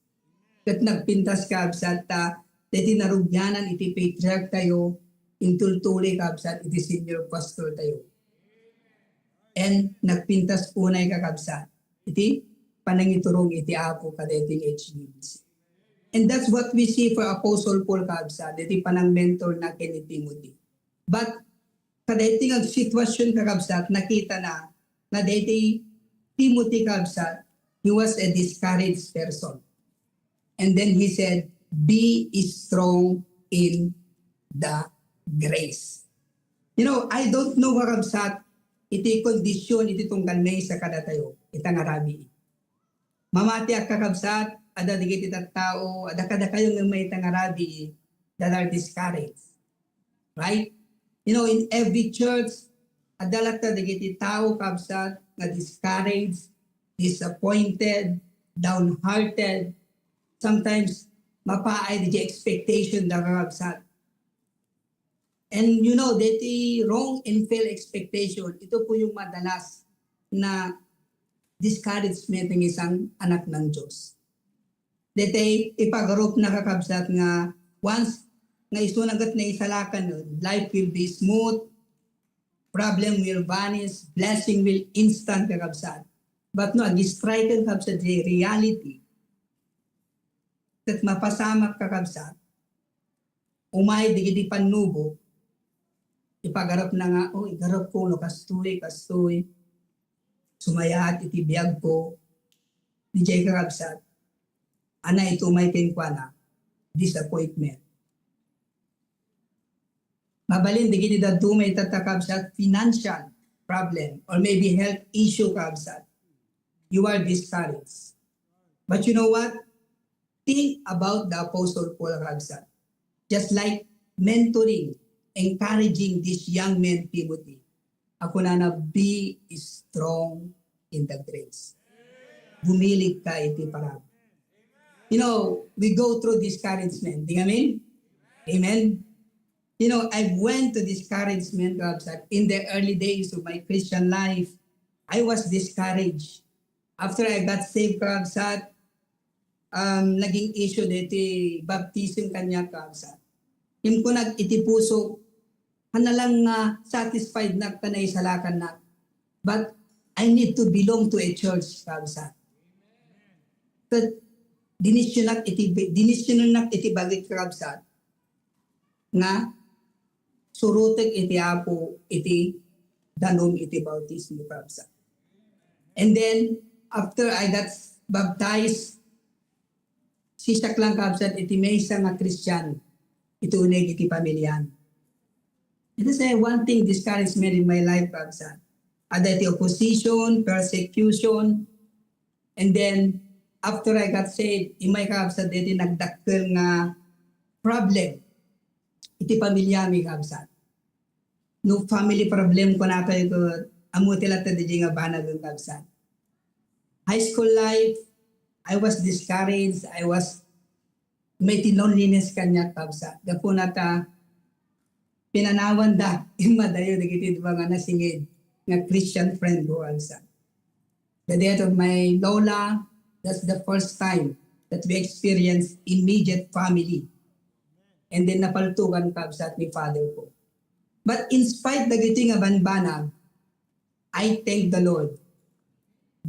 Ket nagpintas, kabsat, ta daytoy narugianan iti patriarch tayo, intultuloy, kabsat, iti senior pastor tayo. And nagpintas unay, kakabsat, iti panangiturong iti Apo kadaytoy nga H B B C. And that's what we see for Apostle Paul, kabsat, iti panangmentor na ken ni Timothy. But kadaytoy nga sitwasyon, kakabsat, nakita na nga daytoy Timothy, kabsat, he was a discouraged person. And then he said, "Be strong in the grace." You know, I don't know, kakabsat, iti kondisyon iti tunggal maysa kadatayo, ita nga rabii. Mamatiak, kakabsat, adda dagiti tattao, adda kadakayo nga maysa nga rabii that are discouraged. Right? You know, in every church, adda latta dagiti tao, kabsat, nga discouraged, disappointed, downhearted. Sometimes, mapaay di expectation da, kakabsat. And you know, deti wrong and fail expectation, ito po yung madalas na discouragement ng isang anak ng Diyos. Deti ipagarup na, kakabsat, nga once nga isu na ket naisalakan, life will be smooth, problem will vanish, blessing will instant, kakabsat. But no, ag-strike, kakabsat, the reality. ket mapasamak, kakabsat, umay dagiti pannubo, ipagarupna nga, "Oh, igarupko no kastoy, kastoy." Sumayaat iti biagko. Diay, kakabsat, ania ti umay kenkuana? Disappointment. Mabalin dagiti dadduma ita, kakabsat, financial problem or maybe health issue, kakabsat. You are discouraged. But you know what? Think about the Apostle Paul, kakabsat. Just like mentoring, encouraging this young man, Timothy. Kunana, "Be strong in the grace." Bumilig ka iti parabur. You know, we go through discouragement. Di amen? Amen? You know, I went to discouragement, kakabsat. In the early days of my Christian life, I was discouraged. After I got saved, kakabsat, um, naging issue deti baptism kaniak, kakabsat. Imkunnak iti puso, ania lang nga satisfied nak ken naisalakan nak. But I need to belong to a church, kakabsat. Ket dinisyonnak iti, dinisyonennak iti bagik, kakabsat, nga surotek iti Apo iti danum iti bautismo, kakabsat. And then, after I got baptized, sisiak lang, kakabsat, iti maysa nga Christian iti uneg iti pamiliam. It is a one thing discouragement in my life, kakabsat. Adda iti opposition, persecution, and then, after I got saved, immay, kakabsat, deti nagdakkel nga problem iti pamiliami, kakabsat. No family problem kunatayo, ket ammo ti latta diay nga banagen, kakabsat. High school life, I was discouraged. I was, may ti loneliness kaniak, kakabsat. Gapuna ta pinanawanda immadayo dagiti dua nga nasinged nga Christian friend ko, kakabsat. The death of my lola, that's the first time that we experienced immediate family. And then napaltugan, kakabsat, ni father ko. But in spite dagiti nga banbanag, I thank the Lord.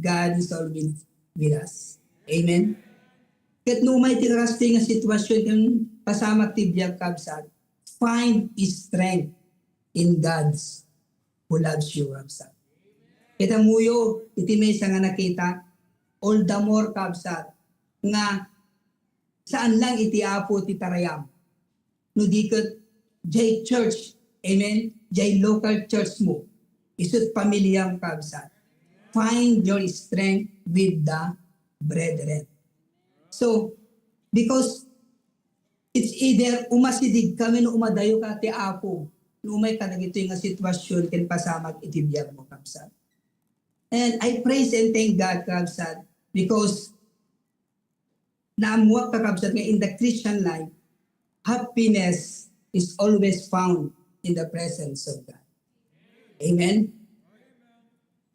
God is always with us. Amen? Ket no umay ti kasta nga sitwasyon ken pasamak ti biag, kakabsat, find strength in God's who loves you, kakabsat. Ket ammoyo, iti maysa nga nakita, all the more, kakabsat, nga saan lang iti Apo ti tarayam. No di ket, jay church, amen, jay local church mo, isu't pamiliam, kakabsat. Find your strength with the brethren. So, because it's either umasidig ka wenno umadayo ka ti Apo, no umay kadagitoy nga sitwasyon ken pasamak iti biag mo, kakabsat. And I praise and thank God, kakabsat, because naammuak, kakabsat, nga in the Christian life, happiness is always found in the presence of God. Amen?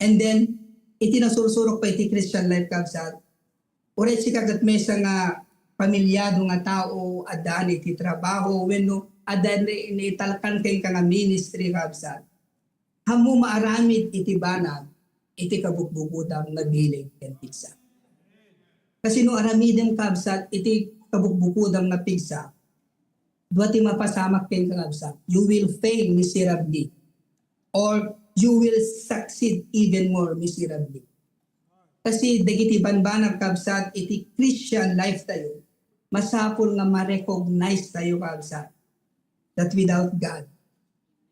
And then, iti nasursurok pa iti Christian life, kakabsat, uray sika ket maysa nga pamilyado nga tao, addaan iti trabaho, wenno addaan ni, ni talkan kenka nga ministry, kakabsat. Ammo maaramid iti banag iti kabukbukodam nga bileg ken pigsa. Kasi no aramidem, kakabsat, iti kabukbukodam nga pigsa, dua ti mapasamak kenka, kakabsat. You will fail miserably or you will succeed even more miserably. Kasi dagiti banbanag, kakabsat, iti Christian life tayo, masapul nga ma-recognize tayo, kakabsat, that without God,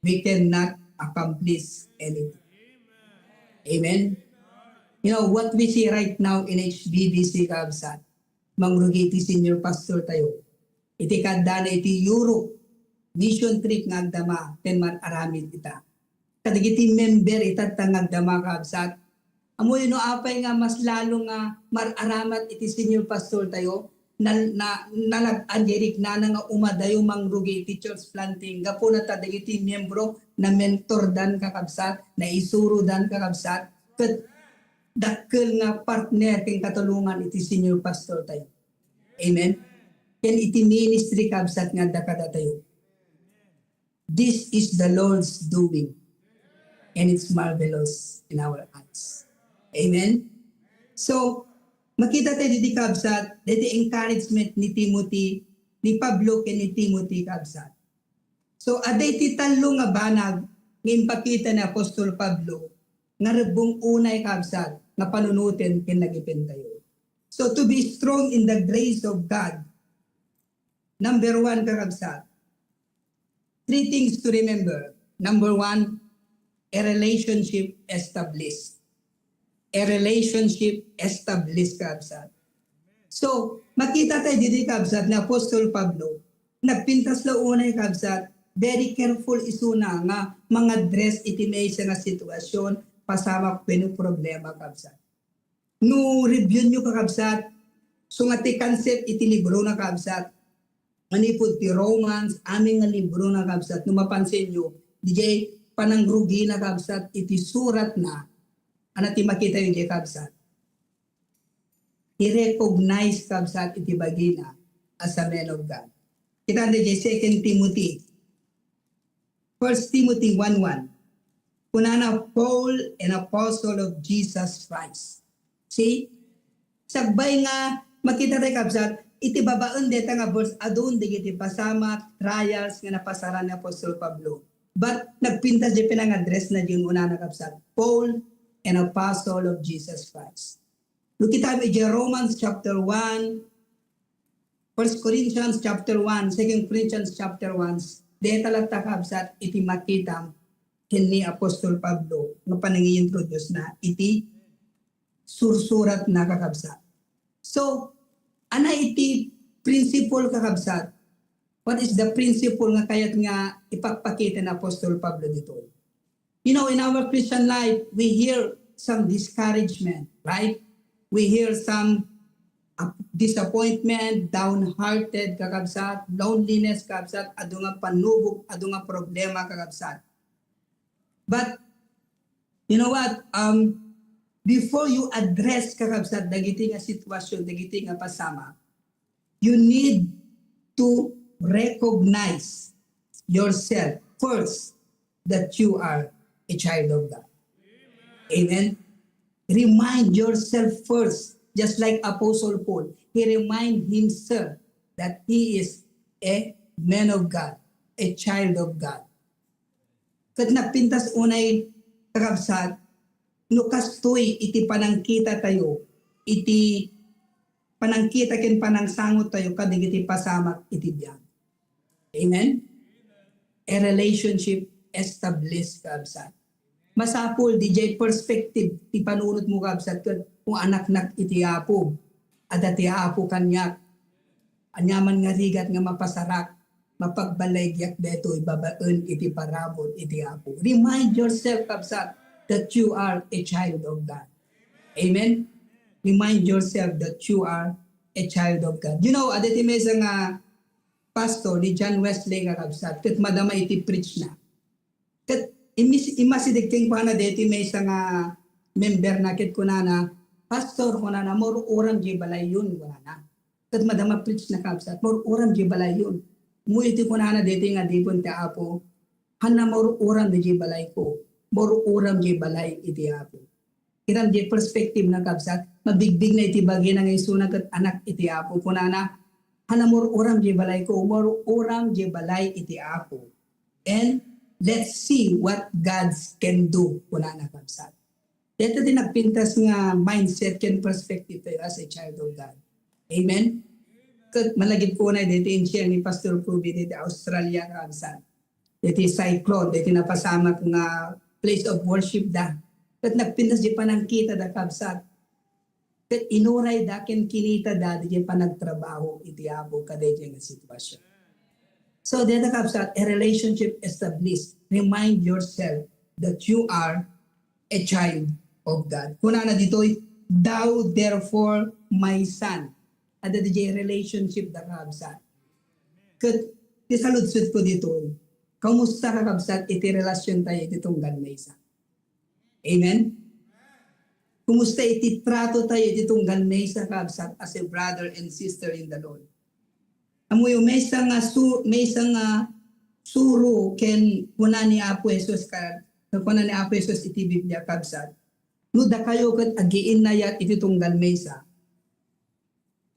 we cannot accomplish anything. Amen? You know, what we see right now in H B B C, kakabsat, mangrugi iti senior pastor tayo. Iti kaddana iti Europe, mission trip nga agdama, ken man-aramid ita. Kadagiti member ita ta nga agdama, kakabsat. Ammoyo no apay nga mas lalo nga mar-aramat iti senior pastor tayo, na, na, nalad-an ti riknana nga umadayo mangrugi iti church planting. Gapuna ta dagiti miyembro, na-mentordan, kakabsat, naisurodan, kakabsat, ket dakkel nga partner ken katulongan iti senior pastor tayo. Amen? Ken iti ministry, kakabsat, nga adda kadatayo. This is the Lord's doing, and it's marvelous in our eyes. Amen? So, Makita tayo didi, kabsat, daydi encouragement ni Timothy, ni Pablo ken ni Timothy, kabsat. So, adda iti tallo nga banag nga impakita ni Apostol Pablo nga rebbeng unay, kabsat, nga panunoten ken nagipentayo. So, to be strong in the grace of God, number one, kakabsat, three things to remember. Number one, a relationship established. A relationship established, kabsat. So, makita tayo didi, kabsat, ni Apostol Pablo, nagpintas la unay, kabsat, very careful isuna nga mangadres iti maysa nga sitwasyon, pasamak wenno problema, kabsat. No review-nyo, kakabsat, so nga ti concept iti libro na, kabsat, manipud ti Romans, amin nga libro na, kabsat, no mapansin-nyo, dijay panangrugi na, kabsat, iti surat na, ana ti makita yu dijay, kabsat. I-recognize, kabsat, iti bagina as a man of God. Kita dijay Second Timothy, First Timothy one one. Kunana, "Paul, an apostle of Jesus Christ." See? Sakbay nga makita tayo, kabsat, iti babaen deta nga verse, adun dagiti pasamak, trials nga napasaran ni Apostol Pablo. But nagpintas di pinangadres na di unana, kabsat. "Paul, an apostle of Jesus Christ." No kitam iti Romans chapter one, First Corinthians chapter one, Second Corinthians chapter one, deta latta, kabsat, iti makitam ken ni Apostol Pablo nga panangi-introduce na iti sursurat na, kakabsat. So, ana iti principle, kakabsat? What is the principle nga kayat nga ipakpakita ni Apostol Pablo ditoy? You know, in our Christian life, we hear some discouragement, right? We hear some, uh, disappointment, downhearted, kakabsat, loneliness, kakabsat, adu nga panubok, adu nga problema, kakabsat. But, you know what? Um, before you address, kakabsat, dagiti nga sitwasyon, dagiti nga pasamak, you need to recognize yourself first that you are a child of God. Amen. Remind yourself first, just like Apostle Paul, he remind himself that he is a man of God, a child of God. Ket nagpintas unay, kakabsat, no kastoy iti panangkita tayo, iti panangkita ken panangsangot tayo kadagiti pasamak iti biag. Amen? A relationship established, kakabsat. Masapul, dijay perspective ti panunotmo, kakabsat, ket no anaknak iti Apo, adda ti Apo kaniak. Aniaman nga rigat nga mapasarak, mapagbalaygiak daytoy babaen iti parabur iti Apo. Remind yourself, kabsat, that you are a child of God. Amen? Remind yourself that you are a child of God. You know, adda ti maysa nga pastor ni John Wesley, kakabsat, ket madama iti preach na. Ket imis-, immasideg kenkuana daytoy maysa nga member na ket kunana, "Pastor," kunana, "maur-uram diay balayyon," kunana. Ket madama preach na, kabsat, "Maur-uram diay balayyon." Mo iti kunana daytoy nga adipon ti Apo, "Hanna maur-uram diay balayko. Maur-uram diay balay iti Apo." Itan diay perspective na, kabsat, mabigbig na iti bagina nga isuna ket anak iti Apo. Kunana, "Hanna maur-uram diay balayko, maur-uram diay balay iti Apo. And let's see what God can do," kunana, kabsat. Dayta ti nagpintas nga mindset ken perspective tayo as a child of God. Amen? Ket malagip ko na dayta in-share ni Pastor Ruby dayta Australia, kabsat. Dayta cyclone, dayta napasamak nga place of worship da. Ket nagpintas diay panangkita da, kabsat. Ket inurayda ken kinitada diay panagtrabaho iti Apo kadaydiay nga sitwasyon. So, dayta, kabsat, a relationship established. Remind yourself that you are a child of God. Kunana ditoy, "Thou therefore, my son." Adda diay relationship da, kabsat. Ket ti saludsodko ditoy, kumusta, kakabsat, iti relasyon tayo iti tunggal maysa? Amen? Kumusta iti trato tayo iti tunggal maysa, kabsat, as a brother and sister in the Lord? Ammoyo, maysa nga su-, maysa nga suro ken kuna ni Apo Jesus ka-, kuna ni Apo Jesus iti Biblia, kabsat, "No dakayo ket agiinnayat iti tunggal maysa,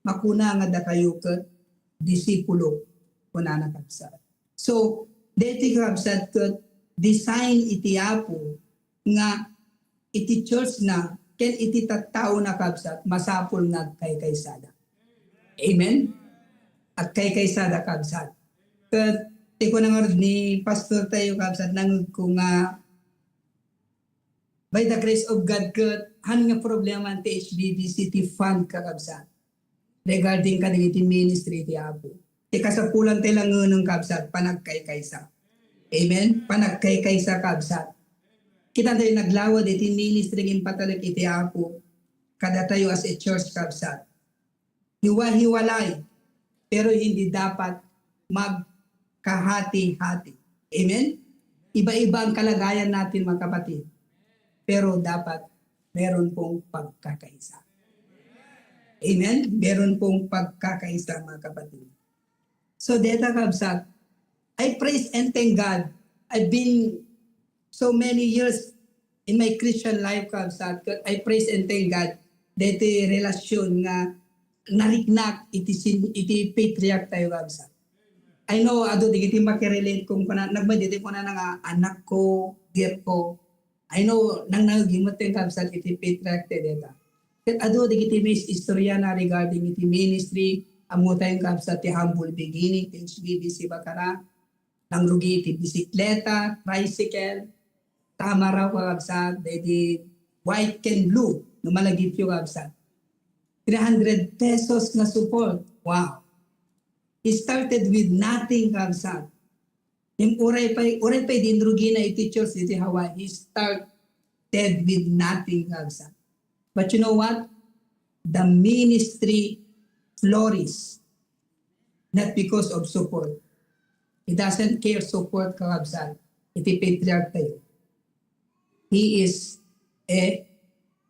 makuna nga dakayo ket disipulo, kunana, kabsat. So, deti, kabsat, ket design iti Apo nga iti church na ken iti tattaona, kabsat, masapul nga agkaykaysada. Amen? Agkaykaysada, kabsat. Ket ti kuna ngarud ni pastor tayo, kabsat, nangegko nga by the grace of God, ket han nga problema ti H B B C ti fund, kakabsat, regarding kadagiti ministry ti Apo. Ti kasapulan tayo langunen, kabsat, panagkaykaysa. Amen? Panagkaykaysa, kabsat. Kita tayo naglawad iti ministry nga impatalek iti Apo kadatayo as a church, kabsat. Hiwa-hiwalay, pero hindi dapat magkahati-hati. Amen? Iba-iba ang kalagayan natin, mga kapatid. Pero dapat meron pong pagkakaisa. Amen? Meron pong pagkakaisa, mga kapatid. So, deta, kabsat, I praise and thank God. I've been so many years in my Christian life, kabsat, I praise and thank God deti relasyon nga nariknak iti sin-, iti patriarch tayo, kabsat. I know, adu dagiti makirelate kung kuna, nagmay diti kuna nga anak ko, dear ko. I know, nang nangagimot tayo, kabsat, iti patriarch tayo deta. Ket adu dagiti mis istorya na regarding iti ministry, ammo tayo, kabsat, ti humble beginning, ti H B B C Bakara. Nangrugi iti bisikleta, tricycle, tamaraw, kakabsat, daydi white ken blue, no malagipyo, kakabsat. Three hundred pesos nga support. Wow. He started with nothing, kakabsat. Yung uray pay, uray pay din rugi na iti church iti Hawaii. He started with nothing, kakabsat. But you know what? The ministry flourished not because of support. He doesn't care support, kakabsat, iti patriarch tayo. He is a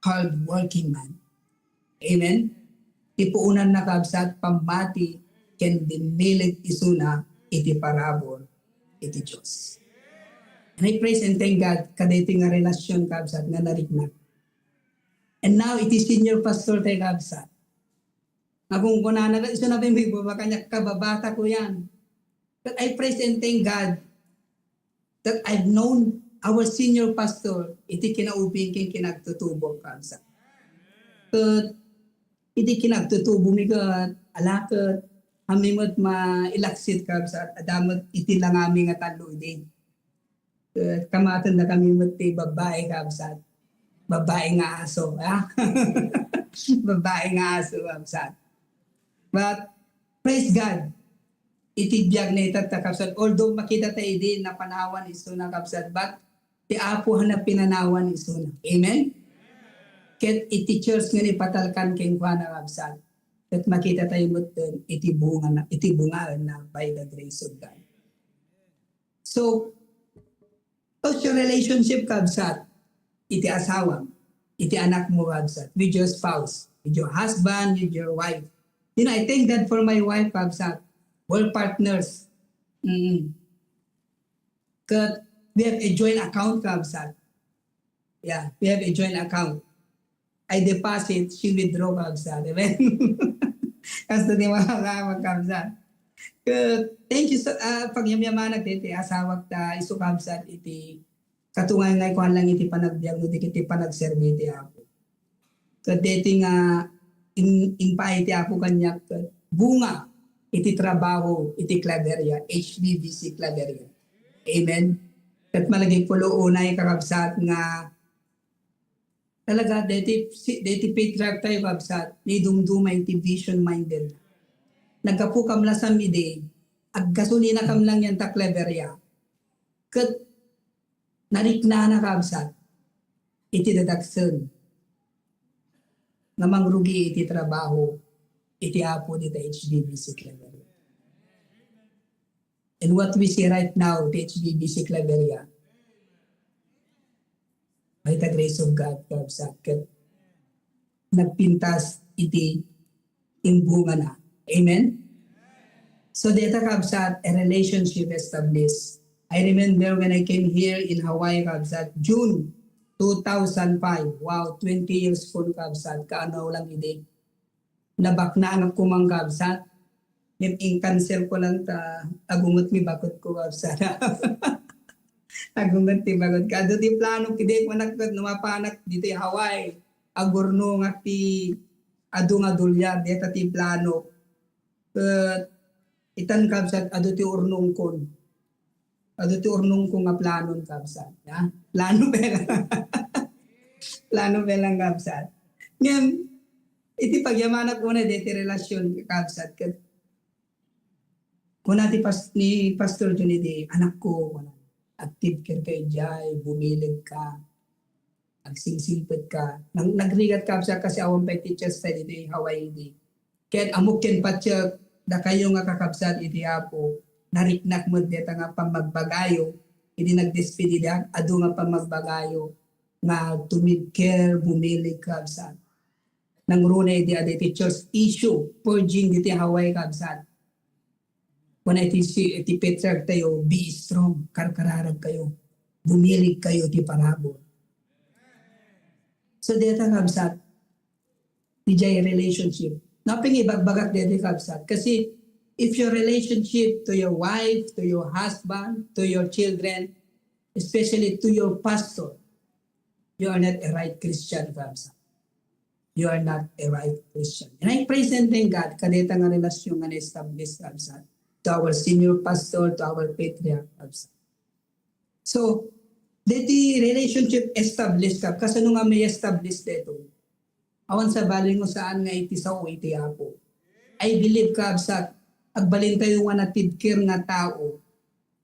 hardworking man. Amen? Ti puonanna, kakabsat, pammati ken dimmilit isuna iti parabur iti Dios. And I praise and thank God kadaytoy nga relasyon, kakabsat, nga nariknak. And now, iti senior pastor tayo, kakabsat. Nga kung kunana, isuna pay may baba kaniak, kababata ko yan. But I praise and thank God that I've known our senior pastor iti kinaubing ken kinagtutubo, kakabsat. Ket iti kinagtutubo mi ket, ala ket, kami met mailaksid, kakabsat, adda met iti langami nga tallo idi. Ket kamatenna kami met ti babbai, kakabsat. Babbai nga aso, ha? Babbai nga aso, kakabsat. But, praise God. Iti biag na ita, kakabsat. Although makita tayo idi, napanawan isuna, kakabsat, but ti Apo a napinanawan isuna. Amen? Ket iti church nga ipatalkan kenkuana, kakabsat. Ket makita tayo met iti bunga na, iti bungaen na by the grace of God. So, how's your relationship, kabsat? Iti asawa, iti anak mo, kabsat, with your spouse, with your husband, with your wife. You know, I thank God for my wife, kabsat. We're partners. Mm. Ket we have a joint account, kabsat. Yeah, we have a joint account. I deposit, she withdraw, kabsat. Amen? Kasta ti mga kabsat. Ket, thank you so, ah, pagyamyamanak iti asawak ta isu, kabsat, iti katungay nga ikuan lang iti panagbiag no di iti panagserbi ti Apo. Ket deti nga in-, impaay ti Apo kaniak ket bunga iti trabaho iti Claveria, H B B C Claveria. Amen. Ket malagipko unay, kakabsat, nga talaga, deti, si, deti patriarch tayo, kabsat, nidumduma iti vision minded. Naggapu kam la sam idi, aggasolina kam lang yan ta Claveria. Ket nariknana, kabsat, iti dadagsen nga mangrugi iti trabaho iti Apo dita H B B C Claveria. And what we see right now, the H B B C Claveria, by the grace of God, kabsat, ket nagpintas iti imbungana. Amen? So, deta, kabsat, a relationship established. I remember when I came here in Hawaii, kabsat, June two thousand five. Wow, twenty years ko, kabsat, kaano lang idi. Nabaknangak koma, kabsat. Ngem in-cancel ko lang ta agunget mi bakut ko, kabsat. Agunget ti bakut ko. Adu ti plano, kidi ko manakket no mapanak ditoy Hawaii. Agurnongak ti adu nga dolyar, deta ti plano. Ket itan, kabsat, adu ti urnongkon. Adu ti urnongko nga planon, kabsat. Ha? Plano pa lang. Plano pa lang, kabsat. Ngem, iti pagyamanak una deti relasion, kabsat, ket kuna ti pas-, ni Pastor Johnny di, "Anakko," kuna, "active care ka idiay, bumileg ka, agsingsilpet ka." Nang, nagrigat, kabsat, kasi awan pay teachers ta ditoy Hawaii di. Ket ammok ken patiek, dakayo nga kakabsat iti Apo, nariknak met deta nga pammagbagayo, idi nagdespedidak, adu nga pammagbagayo nga tumidker, bumileg, kabsat. Nangruna idi adu iti church issue, purging diti Hawaii, kabsat. Kuna iti si, iti patriarch tayo, "Be strong, karkararag kayo, bumileg kayo ti parabur." So, deta, kabsat, dijay relationship. Napay nga ibagbagak deti, kabsat. Kasi if your relationship to your wife, to your husband, to your children, especially to your pastor, you are not a right Christian, kabsat. You are not a right Christian. And I praise and thank God, kadeta nga relasyon nga na-establish, kabsat. To our senior pastor, to our patriarch, kabsat. So, deti relationship established, kab-, kasano nga ma-establish daytoy? Awan sabali nga saan nga iti sao iti Apo. I believe, kabsat, agbalintayo nga natidker nga tao,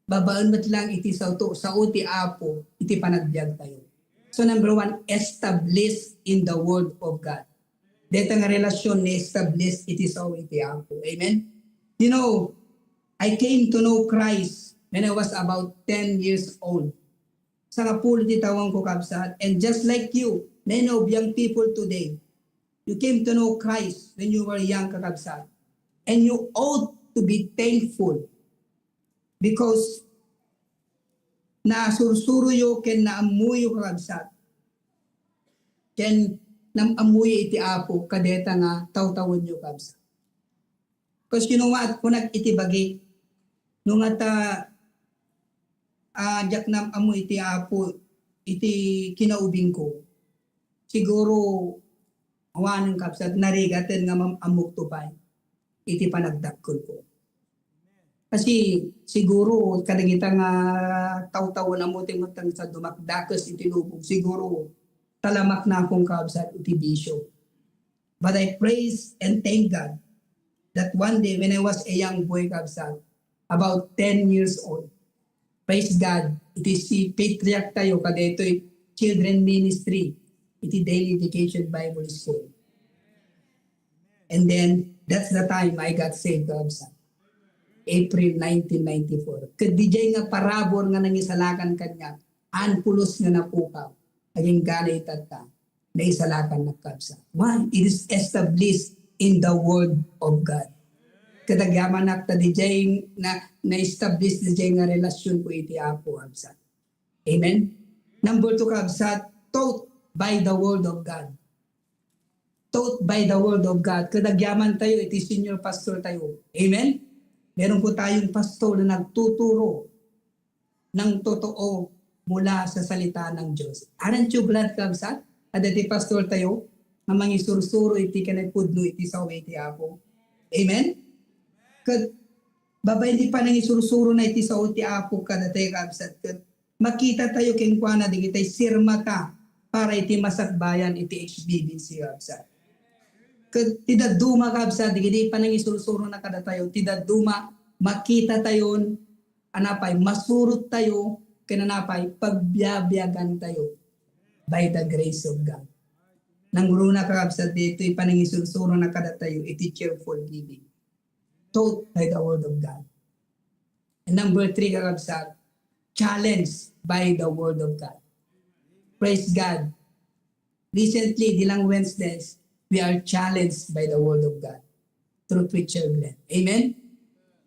babaen met lang iti sao to, sao ti Apo, iti panagbiagtayo. So, number one, established in the Word of God. Deta nga relasyon ni established iti sao iti Apo. Amen? You know, I came to know Christ when I was about ten years old. Sangapulo ti tawen ko, kabsat. And just like you, many of young people today, you came to know Christ when you were young, kakabsat. And you ought to be thankful because nasursuroyo ken naammoyo, kakabsat. Ken naam-ammoyo iti Apo kadeta nga tawtawenyo, kabsat. 'Cause you know what? Kunak iti bagi, no ngata, ah, diak naam-ammo iti Apo, iti kinaubingko, siguro, awanen, kabsat, narigaten nga maam-ammokto pay iti panagdakkelko. Kasi siguro, kadagita nga tawtawen, ammo ti met nga sa dumakdakes iti lubong, siguro, talamaknakon, kabsat, iti bisio. But I praise and thank God that one day when I was a young boy, kabsat, about ten years old, praise God, iti si patriarch tayo, kadaytoy children ministry, iti Daily Vacation Bible School. And then, that's the time I got saved, kabsat. April nineteen ninety-four. Ket dijay nga parabur nga nangisalakan kaniak, han pulos nga napukaw, agingga itatta, naisalakan, kabsat. Why? It is established in the Word of God. Ket agyamanak ta dijay na, na-establish dijay nga relasyon ko iti Apo, kabsat. Amen? Number two, kabsat, taught by the Word of God. Taught by the Word of God. Ket agyaman tayo iti senior pastor tayo. Amen? Meron po tayong pastor na nagtuturo ng totoo mula sa salita ng Diyos. Aren't you glad, kabsat? Adda ti pastor tayo nga mangisursuro iti kinapudno iti sao iti Apo. Amen? Ket babaen ti panangisursuro na iti sao ti Apo kadatayo, kabsat, ket makita tayo kenkuana dagiti sirmata para iti masakbayan iti H B B C, kabsat. Ket ti dadduma, kabsat, dagiti panangisursuro na kadatayo, ti dadduma, makita tayon anapay, masurot tayo, ken anapay, pagbiabiagan tayo by the grace of God. Nangruna, kakabsat, ditoy panangisursuro na kadatayo iti cheerful giving. Taught by the Word of God. And number three, kakabsat, challenged by the Word of God. Praise God. Recently, di lang Wednesdays, we are challenged by the Word of God through Preacher Glenn. Amen?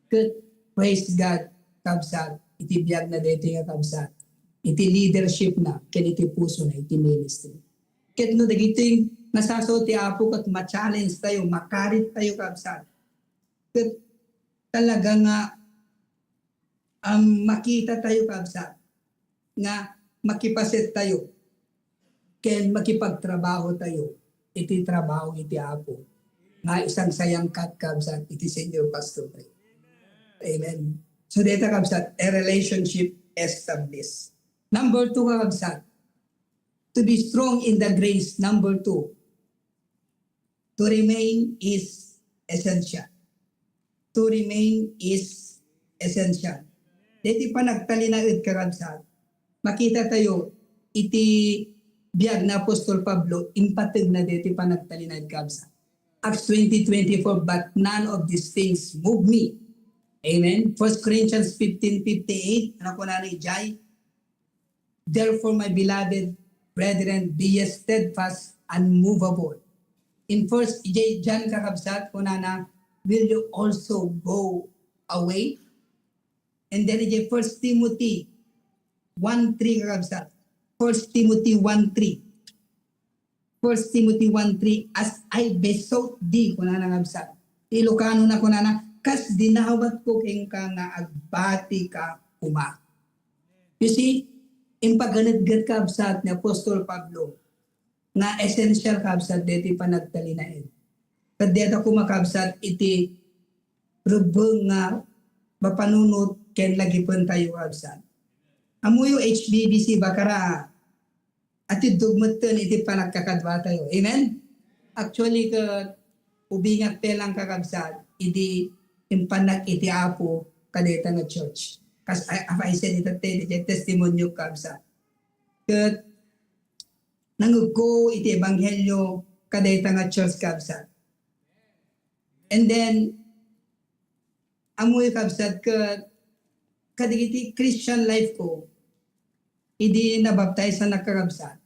Good. Praise God, kabsat. Iti biag na dito nga kabsat. Iti leadership na, ken iti puso na, iti ministry. Ket no dagiti Nasasaw ti Apo ket ma-challenge tayo, makarit tayo, kabsat. Ket talaga nga, um, makita tayo, kabsat, nga makipaset tayo ken makipagtrabaho tayo iti trabaho iti Apo nga isangsayangkat, kabsat, iti senior pastor. Amen. So, deta, kabsat, a relationship established. Number two, kabsat, to be strong in the grace. Number two, to remain is essential. To remain is essential. Deti panagtalinaed, kakabsat, makita tayo iti biag ni Apostol Pablo, impategna deti panagtalinaed, kabsat. Acts twenty twenty-four, "But none of these things move me." Amen. First Corinthians fifteen fifty-eight, ano kunana idiay? "Therefore, my beloved brethren, be ye steadfast, unmovable." In First, idiay John, kakabsat, kunana, "Will you also go away?" And then idiay First Timothy one three, kakabsat. First Timothy one three. First Timothy one three, "As I besought thee," kunana, kabsat. Ilocano na, kunana, "Kas dinawatko kenka nga agbati ka koma." You see, impaganetget, kabsat, ni Apostol Pablo nga essential, kabsat, deti panagtalinaed. Ket deta koma, kabsat, iti rebbeng nga mapanunot ken lagipentayo, kabsat. Ammoyo, H B B C Bacara, atiddog metten iti panagkakaduatayo. Amen? Actually, ket ubingak pay lang, kakabsat, idi impannak iti Apo kadayta nga church. Kas, I, I said it, iti testimony, kabsat. Ket nangegko iti ebanghelio kadayta nga church, kabsat. And then, ammoyo, kabsat, ket kadagiti Christian life ko, idi nabaptize-anak, kakabsat.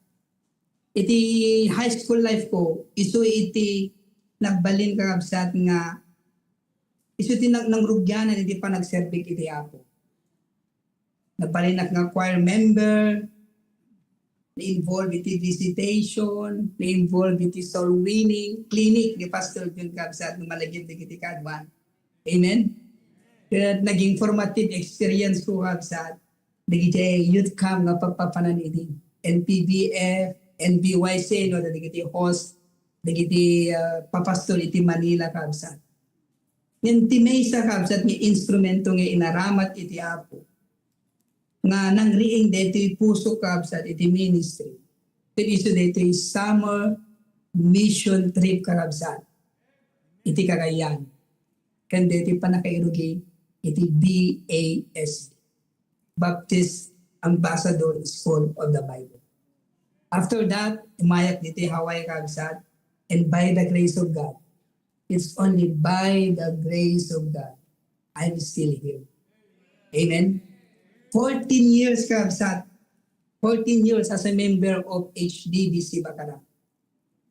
Iti high school life ko, isu iti nagbalin, kakabsat, nga isu ti nang-, nangrugianan iti panagserbik iti Apo. Nabalinak nga choir member, na-involve iti visitation, na-involve iti soul winning clinic ni Pastor Jun, kabsat, no malagip dagiti kaduan. Amen? Ket naging formative experience ko, kabsat, dagiti youth camp nga pagpapanan idi N P B F, N B Y C, no, dagiti host, dagiti, ah, papastor iti Manila, kabsat. Ngem ti maysa, kabsat, nga instrumento nga inaramat iti Apo nga nangriing daytoy pusok, kabsat, iti ministry. Ket isu daytoy summer mission trip, kakabsat, iti Cagayan. Ken daytoy pannakairugi iti B A S, Baptist Ambassador School of the Bible. After that, imayak ditoy Hawaii, kabsat, and by the grace of God, it's only by the grace of God, I'm still here. Amen? Fourteen years, kabsat. Fourteen years as a member of H D B C Bacara.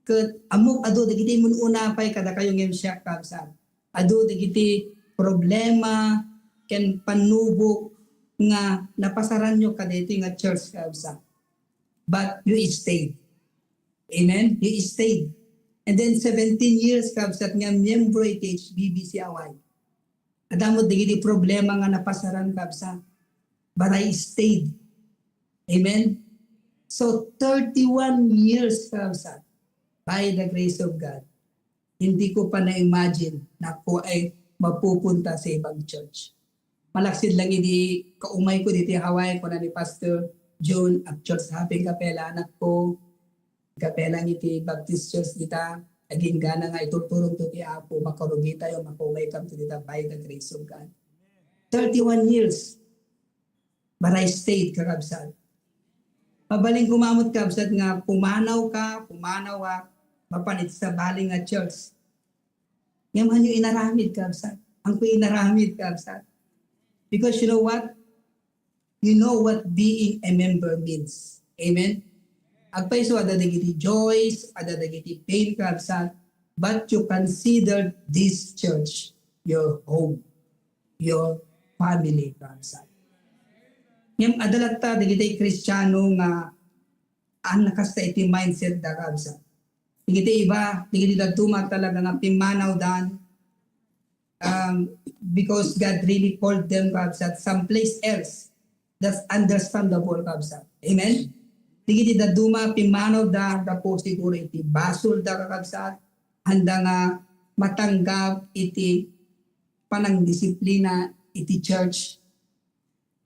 Ket ammok adu dagiti immun-una pay kadakayo ngem siak, kabsat. Adu dagiti problema ken pannubok nga napasaranyo kadaytoy nga church, kabsat. But you stayed. Amen? You stayed. And then seventeen years, kabsat, nga miyembro iti H B B C Hawaii. Adda met dagiti problema nga napasaran, kabsat. But I stayed. Amen? So, thirty-one years, kabsat, by the grace of God, hindi ko pa na-imagine na ako ay mapupunta sa ibang church. Malaksid lang idi kaumay ko diti Hawaii, kuna ni Pastor Jun, "Ag-church hopping ka pay la, anak ko. Ka pay lang iti Baptist Church dita, agingga nga iturturonto ti Apo, makarugi tayo, makaumay kanto dita by the grace of God." Thirty-one years. But I stayed, kakabsat. Mabalin koma met, kabsat, nga pumanaw ka, pumanaw ak, mapan iti sabali nga church. Ngem ania inaramid, kabsat? Ania inaramid, kabsat? Because you know what? You know what being a member means. Amen? Agpayso, adda dagiti joys, adda dagiti pain, kabsat, but you consider this church your home, your family, kabsat. Ngem adda latta dagiti Kristiano nga adda kasta iti mindset da, kabsat. Dagiti iba, dagiti dadduma talaga nga pimmanawdan, um, because God really called them, kabsat, someplace else. That's understandable, kabsat. Amen? Dagiti dadduma, pimmanawda gapu siguro iti basolda, kakabsat, anda nga matanggap iti panangdisiplina iti church.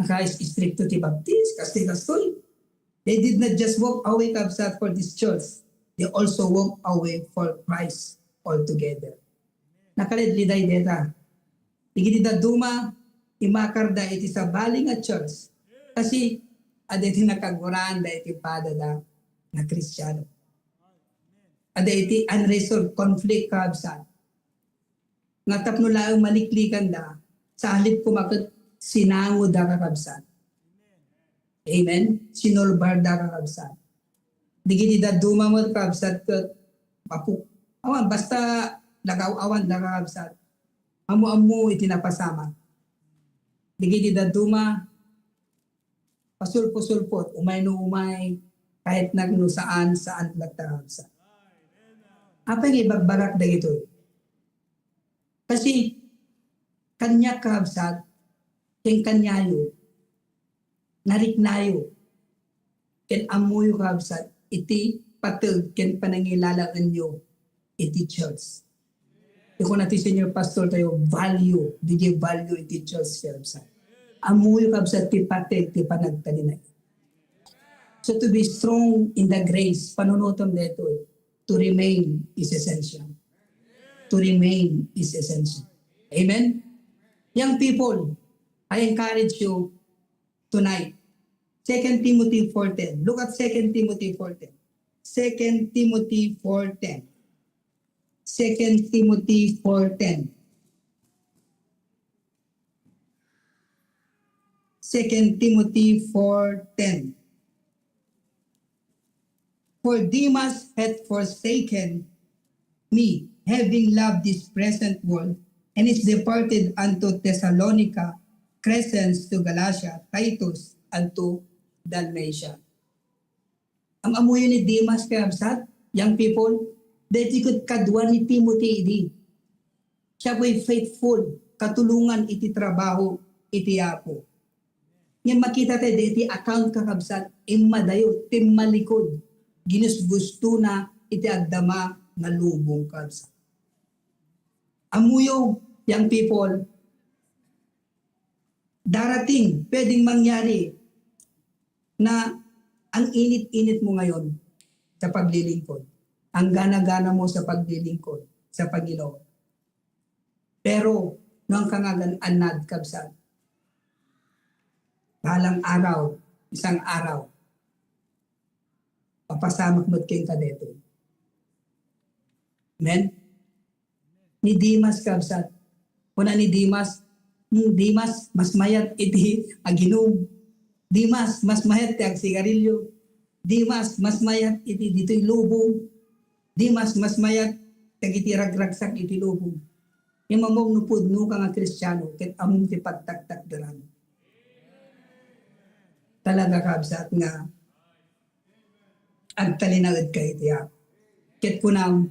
Naka-istrikto ti Baptist, kastoy, kastoy. They did not just walk away, kabsat, for this church. They also walk away for Christ altogether. Nakaledleday dayta. Dagiti dadduma, imakarda iti sabali nga church. Kasi, adda iti nakaguraan dayta iti padada nga Kristiano. Adda iti unresolved conflict, kabsat. Nga tapno laeng maliklikanda, sa halip koma ket sinangoda, kakabsat. Amen? Sinulbarda, kakabsat. Dagiti dadduma met, kabsat, ket mapu-, awan, basta nagaw-awanda, kakabsat. Ammo-ammo iti napasamak. Dagiti dadduma, pasulpo-sulpot, umay no umay, kahit nagno saan, saan latta, kabsat. Apay nga ibagbagak dagitoy? Kasi, kaniak, kabsat, ken kaniayo, nariknayo, ken ammoyo, kabsat, iti pateg ken panangilalaenyo iti church. Ti kuna ti senior pastor tayo, value, didi value iti church, kabsat. Ammoyo, kabsat, ti pateg ti panagtalinaed. So to be strong in the grace, panunotem daytoy, to remain is essential. To remain is essential. Amen? Young people, I encourage you tonight. Second Timothy four ten. Look at Second Timothy four ten. Second Timothy four ten. Second Timothy four ten. Second Timothy four ten. For Demas hath forsaken me, having loved this present world, and is departed unto Thessalonica, Crescens to Galatia, Titus unto Dalmatia. Am-ammoyo ni Demas, kakabsat, young people, daytoy ket kadua ni Timothy idi. Siya pay faithful, katulongan iti trabaho iti Apo. Ngem makita tayo daytoy account, kakabsat, immadayo, timmalikod, ginusgustona iti agdama nga lubong, kakabsat. Ammoyo, young people, darating, pwedeng mangyari na ang init-init mo ngayon sa paglilingkod. Ang gana-gana mo sa paglilingkod sa Panginoon. Pero, no, ang kangagan-annad, kabsat, balang araw, isang araw, papasamak met kenka daytoy. Amen? Ni Demas, kabsat. Kuna ni Demas, "Hmm, Demas, mas mayat iti aginum. Demas, mas mayat ti agsigarilyo. Demas, mas mayat iti ditoy lubong. Demas, mas mayat dagiti ragragsak iti lubong." Immamom no pudnoka nga Kristiano, ket ammom ti pagtaktakderan. Talaga, kabsat, nga agtalinaedka iti Apo. Ket kunam,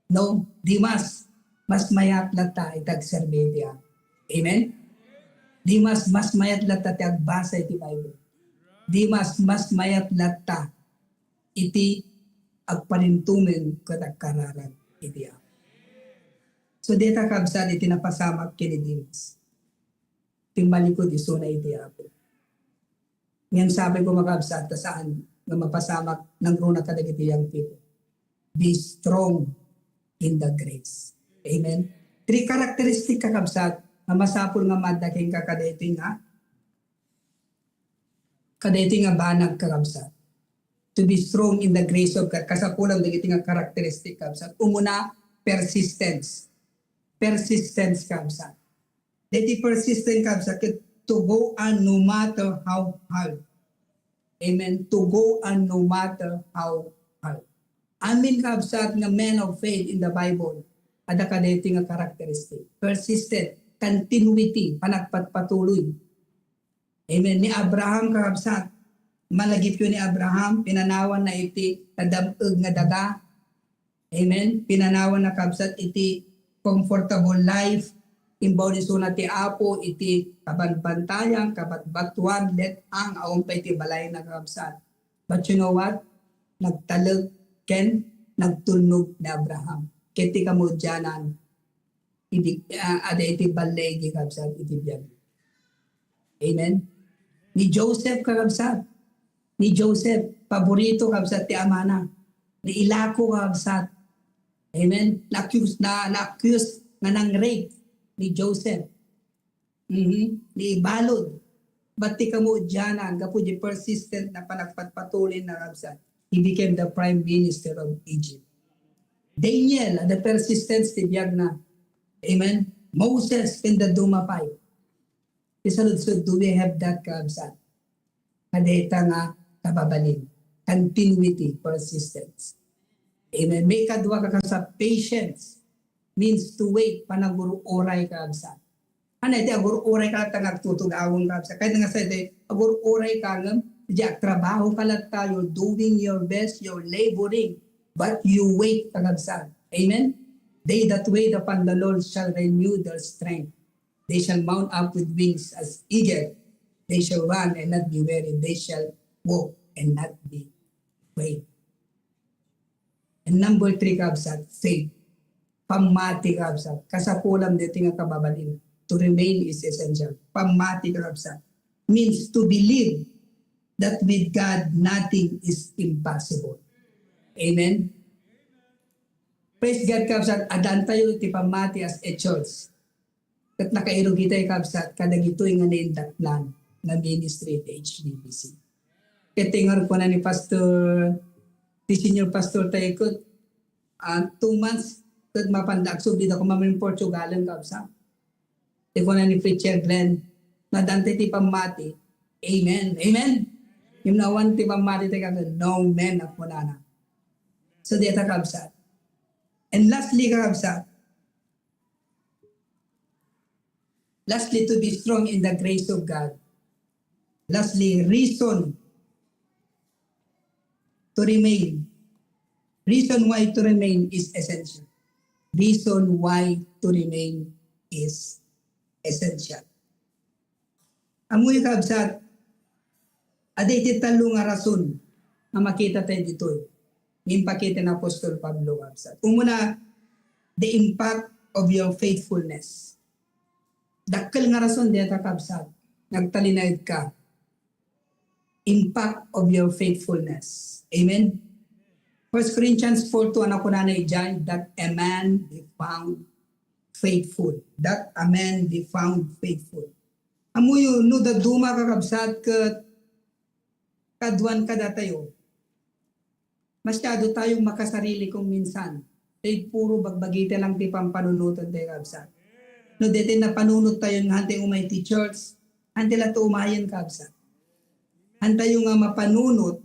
no, Demas, mas mayat latta iti agserbi iti Apo. Amen? Demas, mas mayat latta ti agbasa iti Bible. Demas, mas mayat latta iti agparintumeng ket agkararag iti Apo. So, dayta, kabsat, iti napasamak ken ni Demas. Timmalikod isuna iti Apo. Ngem sapay ko, kakabsat, ta saan nga mapasamak nangruna kadagiti young people. Be strong in the grace. Amen? Three characteristic, kakabsat, nga masapul nga maadda kenka kadaytoy nga, kadaytoy nga banag, kakabsat. To be strong in the grace of God. Kasapulan dagiti nga characteristic, kakabsat. Umuna, persistence. Persistence, kakabsat. Daytoy persistent, kabsat, ket to go on no matter how hard. Amen. To go on no matter how hard. Amin, kabsat, nga men of faith in the Bible, adda kadaytoy nga characteristic. Persistent, continuity, panagpatpatuloy. Amen. Ni Abraham, kakabsat, malagipyo ni Abraham, pinanawanna iti nadam-eg nga daga, Amen? Pinanawanna, kabsat, iti comfortable life. Imbaw isuna ti Apo iti kabanbantayan, kabatbatuan, let-ang, awan pay iti balayna, kabsat. But you know what? Nagtalek ken nagtulnog ni Abraham. Ket ti kamaudianan, idi, ah, ada iti balligi, kabsat, iti biag. Amen? Ni Joseph, kakabsat. Ni Joseph, paborito, kabsat, ti amana. Ni ilako, kabsat. Amen? Na-accuse, na, na-accuse nga nang-rape ni Joseph. Mhm. Ni ibalud. But ti kamaudianan, gapu di persistent na panagpatpatuloy na, kabsat, he became the prime minister of Egypt. Daniel, the persistence ti biagna. Amen? Moses, ken dadduma pay. Ti saludsod, do we have that, kabsat? Nga dayta nga kababalin. Continuity, persistence. Amen. Maikadua, kakabsat, patience means to wait, panagur-uray, kabsat. Ano iti agur-uray ka ta nga agtutugawon, kabsat? Kayat nga sa iti agur-uray ka ngem, di agtrabaho ka latta, you're doing your best, you're laboring, but you wait, kakabsat. Amen? They that wait upon the Lord shall renew their strength. They shall mount up with wings as eagle. They shall run and not be weary. They shall walk and not be faint. And number three, kabsat, faith. Pammati, kabsat. Kasapulan daytoy nga kababalin. To remain is essential. Pammati, kabsat, means to believe that with God, nothing is impossible. Amen? Praise God, kabsat. Adantayo ti pammati as a church. Ket nakairugitayo, kabsat, kadagitoy nga naindaklan nga ministry ti H B B C. Ket ti ngarud kuna ni Pastor, ti senior pastor tayo ket, ah, two months ket mapanda agsubli da koma manen Portugal, kabsat. Ti kuna ni Preacher Glenn, nadantay ti pammati. Amen. Amen. Ngem no awan ti pammati tayo, kabsat, no man, a kunana. So, dayta, kabsat. And lastly, kabsat, lastly, to be strong in the grace of God. Lastly, reason to remain. Reason why to remain is essential. Reason why to remain is essential. Ammoyo, kabsat, adda iti tallo nga rason nga makita tayo ditoy. Impakita ni Apostol Pablo, kabsat. Umuna, the impact of your faithfulness. Dakkel nga rason dayta, kabsat, nga agtalinaed ka. Impact of your faithfulness. Amen? First Corinthians four two, ano kunana idiay, that a man be found faithful. That a man be found faithful. Ammoyo, no dadduma, kakabsat, ket kaduan kadatayo, masyado tayong makasarili kung minsan. Kay puro bagbagita lang ti pampanunoten tayo, kabsat. No daytoy napanunot tayo nga hantay umay ti church, hantay latta umayen, kabsat. Hantayo nga mapanunot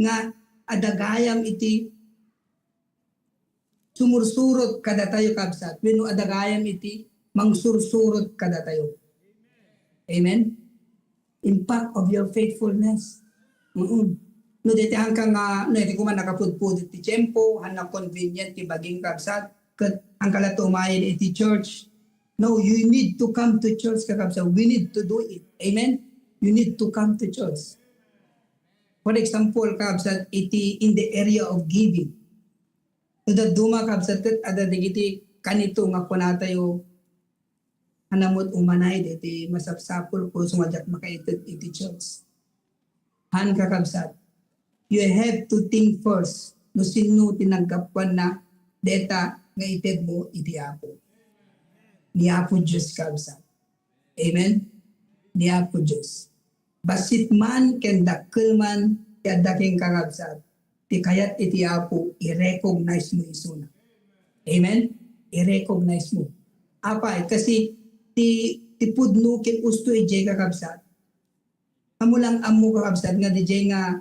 nga adda gayam iti sumursurot kadatayo, kabsat, wenno adda gayam iti mangsursurot kadatayo. Amen? Impact of your faithfulness. Mm. No, daytoy hanka nga, no, iti koma nakapudpudot ti tiempo, han na convenient ti baging, kabsat, ket hanka latta umayen iti church. No, you need to come to church, kakabsat. We need to do it. Amen? You need to come to church. For example, kabsat, iti in the area of giving. No dadduma, kabsat, ket adda dagiti kanito nga kunatayo, "Ania met umanay daytoy masapsapulko, isu nga diak makaited iti church." Han, kakabsat, you have to think first no sinno ti naggapuanna dayta nga itedmo iti Apo. Ni Apo Dios, kabsat. Amen? Ni Apo Dios. Bassit man ken dakkel man ti adda kenka, kabsat, ti kayat iti Apo, i-recognize mo isuna. Amen? I-recognize mo. Apay, kasi ti, ti pudno ken usto idiay, kakabsat. Ammo lang ammo, kakabsat, nga didiay nga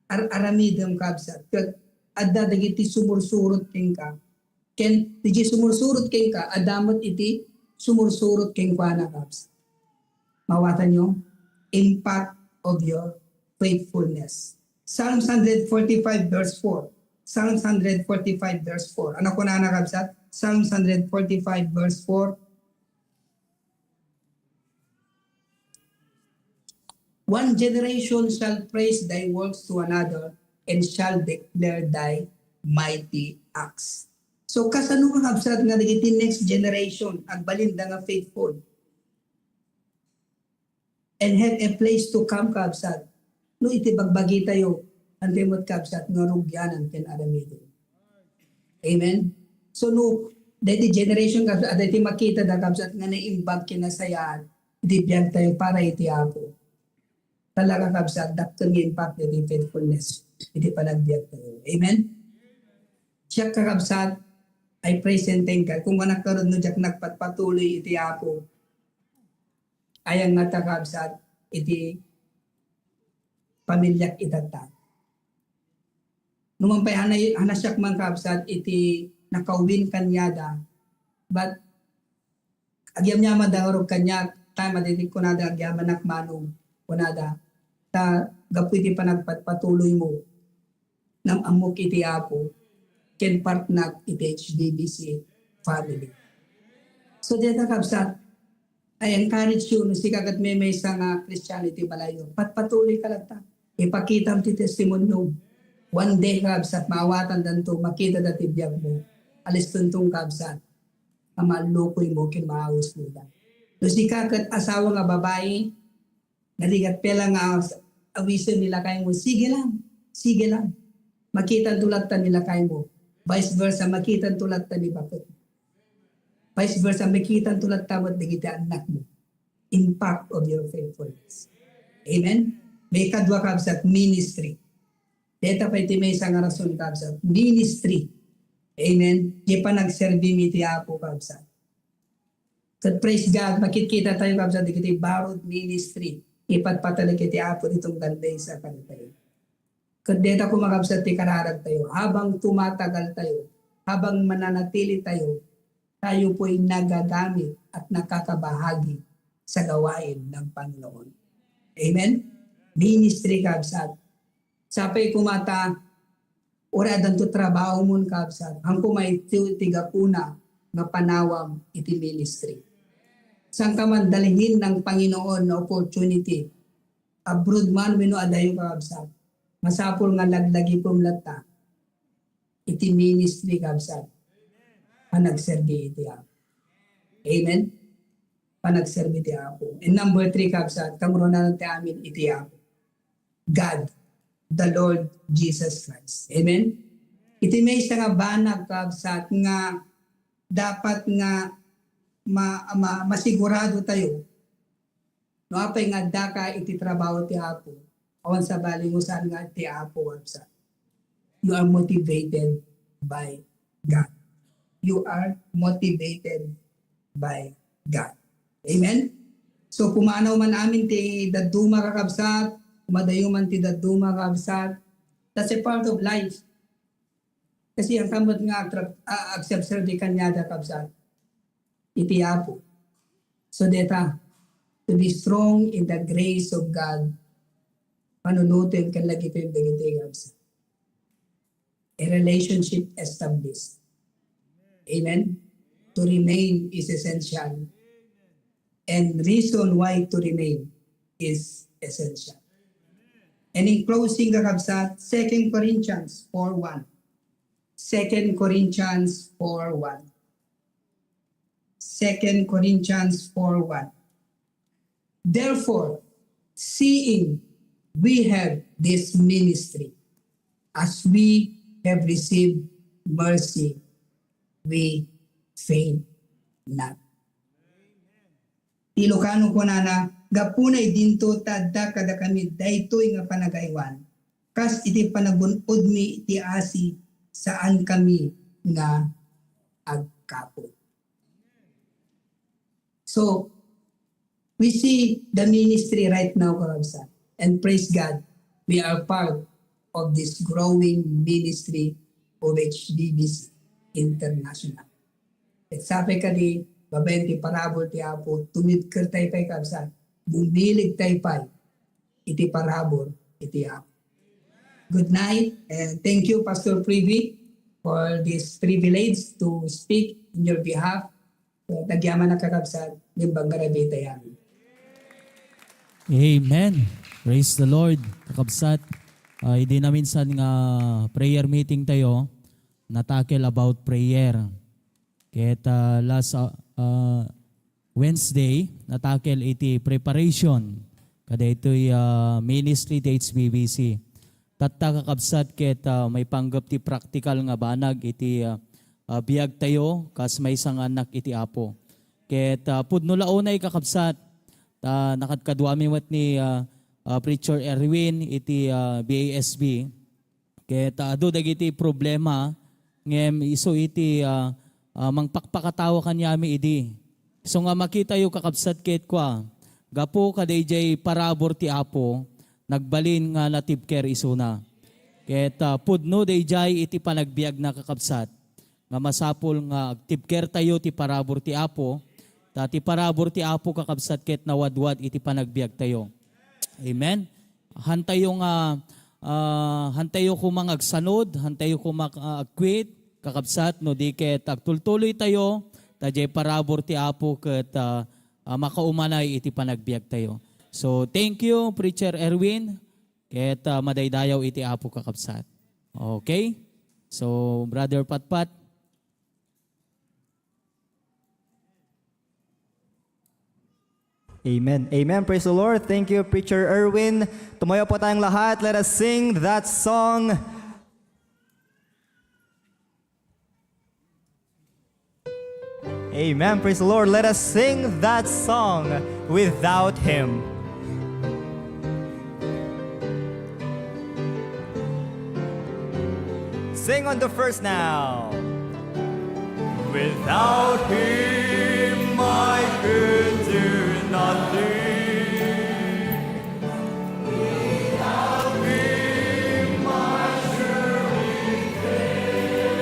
ar-aramidem, kabsat, ket adda dagiti sumursurot kenka. Ken didiay sumursurot kenka, adda met iti sumursurot kenkuana, kabsat. Mawatanyo? Impact of your faithfulness. Psalms one forty-five verse four. Psalms one forty-five verse four. Ano kunana, kabsat? Psalms one forty-five verse four. "One generation shall praise thy works to another, and shall declare thy mighty acts." So, kasano, kakabsat, nga dagiti next generation, agbalinda nga faithful and have a place to come, kabsat? No iti bagbagitayo, antay met, kabsat, nga rugianan ken aramiden. Amen? So, no, daydi generation, kabsat, adda iti makitada, kabsat, nga naimbag ken nasayaat iti biagtayo para iti Apo. Talaga, kabsat, dakkel nga impact iti faithfulness iti panagbiagtayo. Amen? Siak, kakabsat, I praise and thank God. Kung kunak ngarud no diak nagpatpatuloy iti Apo, ayan ngata, kabsat, iti pamiliak itatta. Numan pay, hanay-, hanasiak man, kabsat, iti nakawin kaniada. But agyamyamanda ngarud kaniak, time a daydi kunada, agyamanak manong, kunada, ta gapu iti panagpatpatuloymo, nam-ammok iti Apo, ken partnak iti H D B C family. So, dayta, kabsat, I encourage you, no sika ket maymaysa nga Kristiano iti balayyo, patpatuloyka latta. Ipakitam ti testimoniom. One day, kabsat, maawatandanto, makitada ti biagmo. Alistonton, kabsat, a maallukoymo ken maawesmoda. No sika ket asawa nga babai, narigat pay la nga awas-, awisen ni lakaymo, sige lang, sige lang. Makitanto latta ni lakaymo. Vice versa, makitanto latta ni baket. Vice versa, makitanto latta met dagiti annakmo. Impact of your faithfulness. Amen? Maikadua, kabsat, ministry. Dayta pay ti maysa nga rason, kabsat. Ministry. Amen? Ti panagserbimi iti Apo, kabsat. Ket praise God, makitkita tayo, kabsat, dagiti borrowed ministry. Ipatpatalik iti Apo ti tunggal maysa kadatayo. Ket dayta koma, kabsat, ti kararag tayo. Habang tumatagal tayo, habang mananatili tayo, tayo po'y nagagamit at nakakabahagi sa gawain ng Panginoon. Amen? Ministry, kabsat. Sapay koma ta, uray addanto trabahomon, kabsat, haan koma iti ti gapuna nga panawam iti ministry. Saan ka man dalhin ng Panginoon na opportunity, abroad man wenno adayo, kabsat, masapul nga laglagipem latta iti ministry, kabsat, panagserbi iti Apo. Amen? Panagserbi iti Apo. And number three, kabsat, kangrunaan ti amin iti Apo. God, the Lord Jesus Christ. Amen? Iti maysa nga banag, kabsat, nga dapat nga ma-, ma-, masigurado tayo, no apay nga addaka iti trabaho ti Apo, awan sabali nga saan nga ti Apo, kabsat. You are motivated by God. You are motivated by God. Amen? So, pumanaw man amin ti dadduma, kakabsat, kumadayo man ti dadduma, kakabsat, that's a part of life. Kasi ang tambot nga agtra-, a-, agserserbi kaniada, kabsat, iti Apo. So, dayta, to be strong in the grace of God, panunoten ken lagipem dagiti, kabsat. A relationship established. Amen? To remain is essential. And reason why to remain is essential. And in closing, kakabsat, Second Corinthians four one. Second Corinthians four one. Second Corinthians four one. Therefore, seeing we have this ministry, as we have received mercy, we faint not. Ti Ilocano kunana, gapuna idinto ta adda kadakami daytoy nga panagaywan, kas iti panagun-odmi iti asi, saankami nga agkaput. So, we see the ministry right now, kakabsat. And praise God, we are part of this growing ministry of H D B C International. Ket sapay kadi, babaen ti parabur ti Apo, tumibker tayo pay, kabsat, bumileg tayo pay iti parabur iti Apo. Good night, and thank you, Pastor Privy, for this privilege to speak in your behalf. So, agyaman a kakabsat, Limbang Garabita yan. Amen. Praise the Lord, kakabsat. Ah, idi naminsan nga prayer meeting tayo, natakel about prayer. Ket, ah, last, ah, ah, Wednesday, natakel iti preparation kadaytoy, ah, ministry ti H B B C. Tatta, kakabsat, ket, ah, maipanggep ti praktikal nga banag iti, ah, ah, biagtayo kas maysa nga annak iti Apo. Ket, ah, pudno la unay, kakabsat, ta nakadkaduami met ni, ah, ah, Preacher Erwin iti, ah, B A S B. Ket, ah, adu dagiti problema, ngem isu iti, ah, ah, mangpakpakatawa kaniami idi. Isu nga makitayo, kakabsat, ket kua, gapu kadaydiay parabur ti Apo, nagbalin nga natibker isuna. Ket, ah, pudno daydiay iti panagbiagna, kakabsat, nga masapul nga agtibkertayo ti parabur ti Apo, ta ti parabur ti Apo, kakabsat, ket nawadwad iti panagbiagtayo. Amen. Hantayo nga, ah, hantayo koma nga agsanod, hantayo koma, ah, agkuit, kakabsat, no di ket agtultuloytayo, ta diay parabur ti Apo ket, ah, ah, makaumanay iti panagbiagtayo. So, thank you, Preacher Erwin, ket, ah, madaydayaw iti Apo, kakabsat. Okay? So, Brother Patpat. Amen. Amen. Praise the Lord. Thank you, Preacher Erwin. Tumayo po tayong lahat. Let us sing that song. Amen. Praise the Lord. Let us sing that song, Without Him. Sing on the first now. Without Him, I could do nothing. Without Him, I surely fail.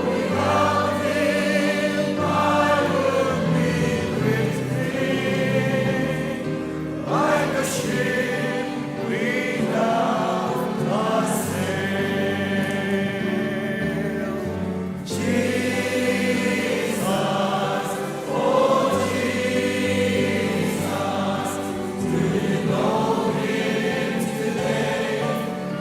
Without Him, I would be drifting like a ship without a sail. Jesus, oh Jesus, do you know Him today?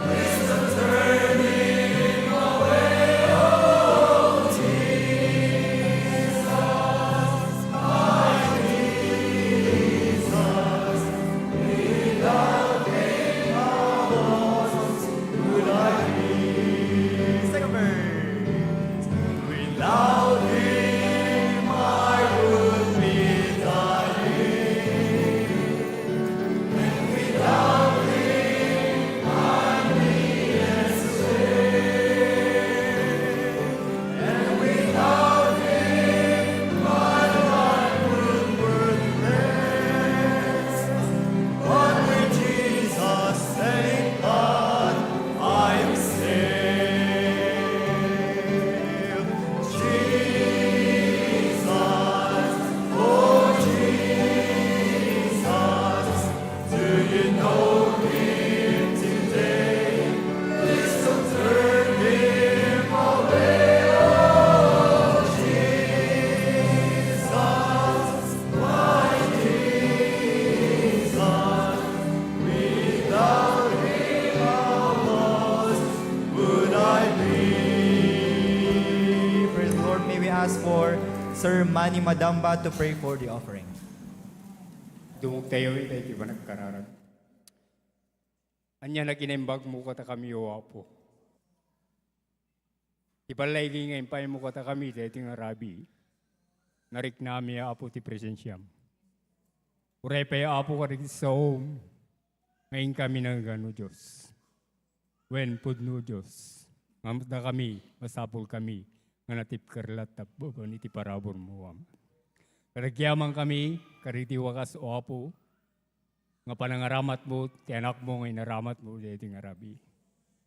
Please don't turn Him away, oh Jesus, my Jesus. Without Him, how lost would I be? Second verse. Without Him, I would be dying. And without Him, I may as well. And without Him, my life would worthless. But with Jesus, thank God, I am saved. Jesus, oh Jesus, do you know Him today? Please don't turn Him away, oh Jesus, my Jesus. Without Him, how lost would I be? Praise the Lord. May we ask for Sir Manny Madamba to pray for the offering. Dumogtayo ita iti panagkararag. Ania nga kinaimbagmo kadakami, O Apo. Ti balligi nga impaymo kadakami daytoy nga rabii, nariknami, Apo, ti presensiam. Uray pay, Apo, kadagiti saom nga inkami nanggan, O Dios. Wen pudno, Dios, nga dakami, masapulkami nga natibker latta babaen iti paraburmo, Ama. Karagyankami kadagiti wagas, O Apo, nga panangaramatmo ti Anakmo nga inaramatmo daytoy nga rabii.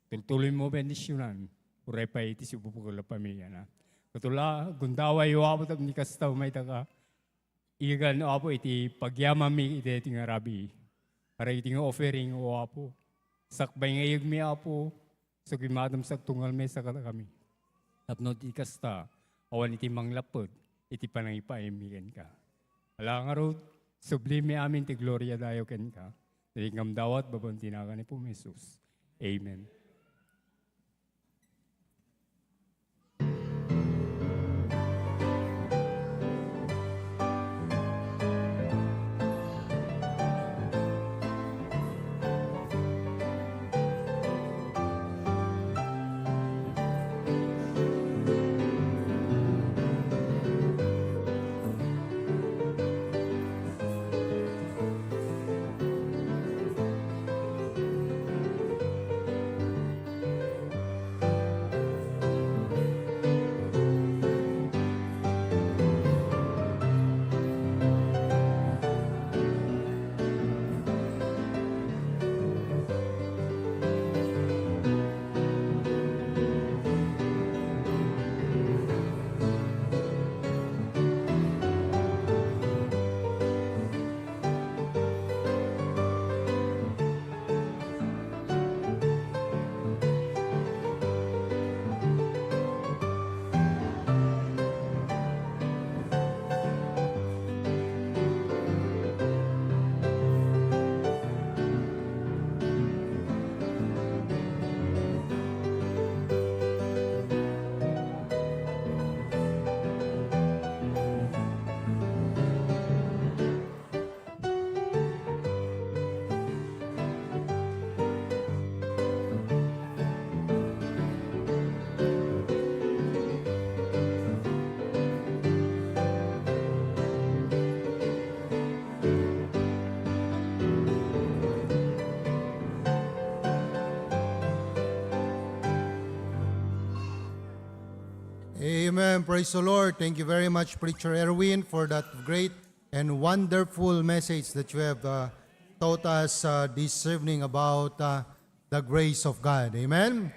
Tultuloymo bendisionan, uray pay ti sibubukel a pamiliana. Kastoy la, gundaway, O Apo, tapno kasta, mayta ka. Igan, O Apo, iti pagyamanmi iti, iti nga rabii. Para iti nga offering, O Apo, Sakbay nga iyegmi, Apo, sugimatem sa agtungalmi sa kadakami. Tapno ti kasta, awan iti manglapped iti panangipaaymi kenka. Ala ngarud, sublimi amin ti gloria dayo kenka. Iti inkamdawat, babaen ti nagan ni Apo Jesus. Amen. Amen. Praise the Lord. Thank you very much, Preacher Erwin, for that great and wonderful message that you have, uh, taught us, uh, this evening about, uh, the grace of God. Amen?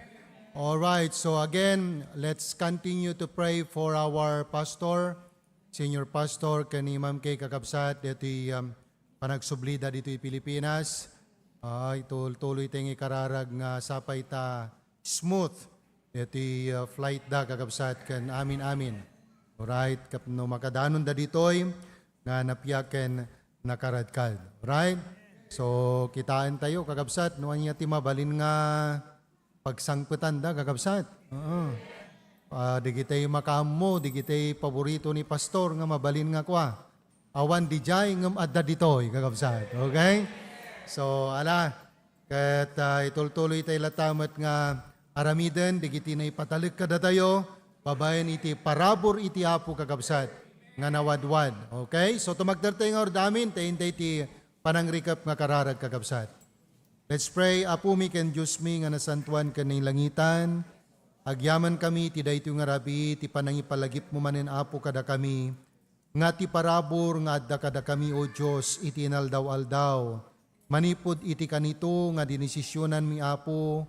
All right. So again, let's continue to pray for our pastor, senior pastor, ken ni Ma'am Kay, kakabsat, ditoy, um, panagsublida ditoy Pilipinas. Ah, itultuloy tayo nga ikararag nga sapay ta smooth ditoy, uh, flight da, kakabsat, ken amin-amin. Alright, tapno makadanon da ditoy nga napiak ken nakaradkad. Alright? So, kitaen tayo, kakabsat, no ania ti mabalin nga pagsangpetan da, kakabsat. Oo. Ah, dagiti makaammo, dagiti paborito ni pastor nga mabalin nga kua. Awan didiay, ngem adda ditoy, kakabsat. Okay? So, ala, ket, ah, itultuloy tayo latta met nga aramiden dagiti naipatalek kadatayo babaen iti parabur iti Apo, kakabsat, nga nawadwad. Okay? So, tumagder tayo ngarud amin, ta intay ti panangrikep nga kararag, kakabsat. Let's pray. Apomi ken Diosmi nga nasantoan ken nailangitan, agyamankami iti daytoy nga rabii ti panangipalagipmo manen, Apo, kadakami, nga ti parabur nga adda kadakami, O Dios, iti inaldaw-aldaw, manipud iti kanito nga dinisisiyonanmi, Apo,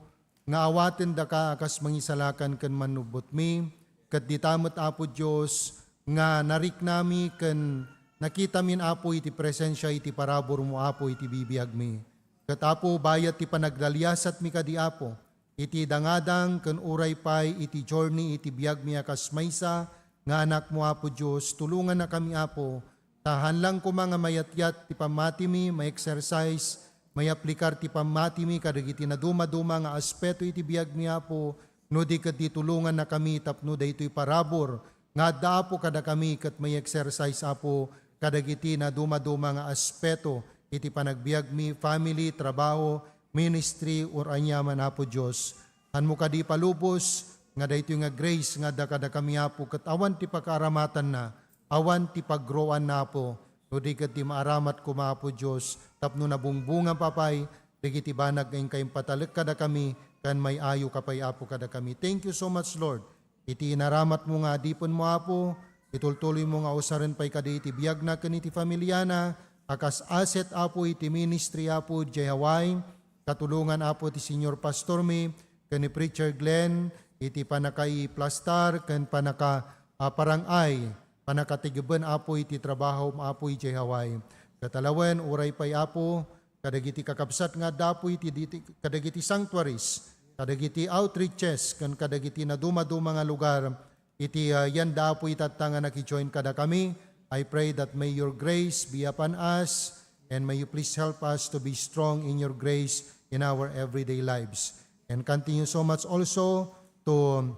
nga awaten daka a kas mangisalakan ken mannubbotmi, ket dita met, Apo Dios, nga nariknami ken nakitamin, Apo, iti presensia iti paraburmo, Apo, iti bibiagmi. Ket, Apo, bayat ti panaglaliasatmi kadi, Apo, iti dangadang ken uray pay iti journey iti biagmi a kas maysa nga anakmo, Apo Dios, tulongannakami, Apo, ta haan lang koma nga mayatayat ti pammatimi, ma-exercise, mayaplikar ti pammatimi kadagiti nadumaduma nga aspeto iti biagmi, Apo, no di ket di tulongannakami tapno daytoy parabur nga adda, Apo, kadakami ket ma-exercise, Apo, kadagiti nadumaduma nga aspeto iti panagbiagmi, family, trabaho, ministry, or aniaman, Apo Dios. Hanmo kadi palubos nga daytoy nga grace nga adda kadakami, Apo, ket awan ti pakaaramatanna, awan ti paggroanna, Apo, no di ket ti maaramat koma, Apo Dios, tapno nabungbunga pay dagiti banag nga inka impatalek kadakami, ken may-ayoka pay, Apo, kadakami. Thank you so much, Lord, iti inaramatmo nga adipenmo, Apo, itultuloymo nga usaren pay kadi iti biagna ken iti familiana, a kas asset, Apo, iti ministry, Apo, idiay Hawaii. Katulongan, Apo, ti senior pastormi ken ni Preacher Glenn iti pannakaiplastar ken pannaka-, a, parang-ay, pannakatigebben, Apo, iti trabahom, Apo, idiay Hawaii. Ket alawen, uray pay, Apo, kadagiti kakabsat nga adda, Apo, iti diti, kadagiti sanctuaries, kadagiti outreaches, ken kadagiti nadumaduma nga lugar, iti, ah, yanda, Apo, itatta nga nakijoin kadakami. I pray that may your grace be upon us, and may you please help us to be strong in your grace in our everyday lives. And continue so much also to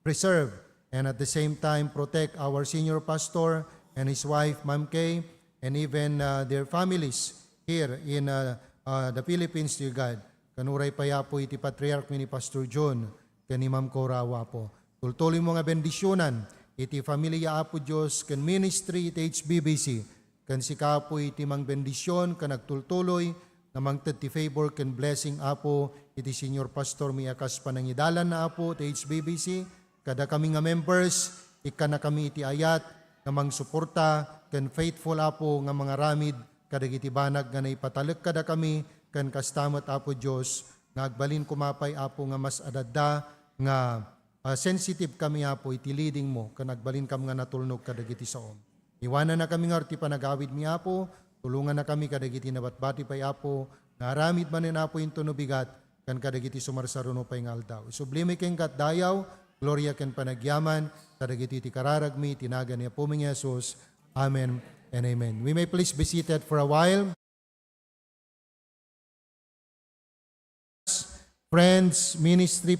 preserve and at the same time protect our senior pastor and his wife, Ma'am Kay, and even, uh, their families here in, uh, uh, the Philippines, dear God. Ken uray pay, Apo, iti patriarch mi ni Pastor John ken ni Ma'am Cora, Apo. Tultuloy mo nga bendisionan iti familia, Apo Dios, ken ministry iti H B B C. Ken sika, Apo, iti mangbendision ken agtultuloy nga mangted ti favor ken blessing, Apo, iti senior pastor mi a kas panangidalanna, Apo, ti H B B C. Kadakami nga members, ikkannakami iti ayat nga mangsuporta ken faithful, Apo, nga mangaramid kadagiti banag nga naipatalek kadakami, ken kasta met, Apo Dios, nga agbalin koma pay, Apo, nga mas adda nga, ah, sensitive kami, Apo, iti leading mo, ken agbalin kam nga natulnog kadagiti saom. Iwananna kami ngarud ti panagawid mi, Apo. Tulonganna kami kadagiti nabatbati pay, Apo, nga aramid manen, Apo, intono bigat, ken kadagiti sumarsaruno pay nga aldaw. Isubli mi kenka ti dayaw, gloria ken panagyaman, kadagiti ti kararag mi, iti nagan ni Apo mi nga Jesus. Amen and amen. We may please be seated for a while. Friends Ministry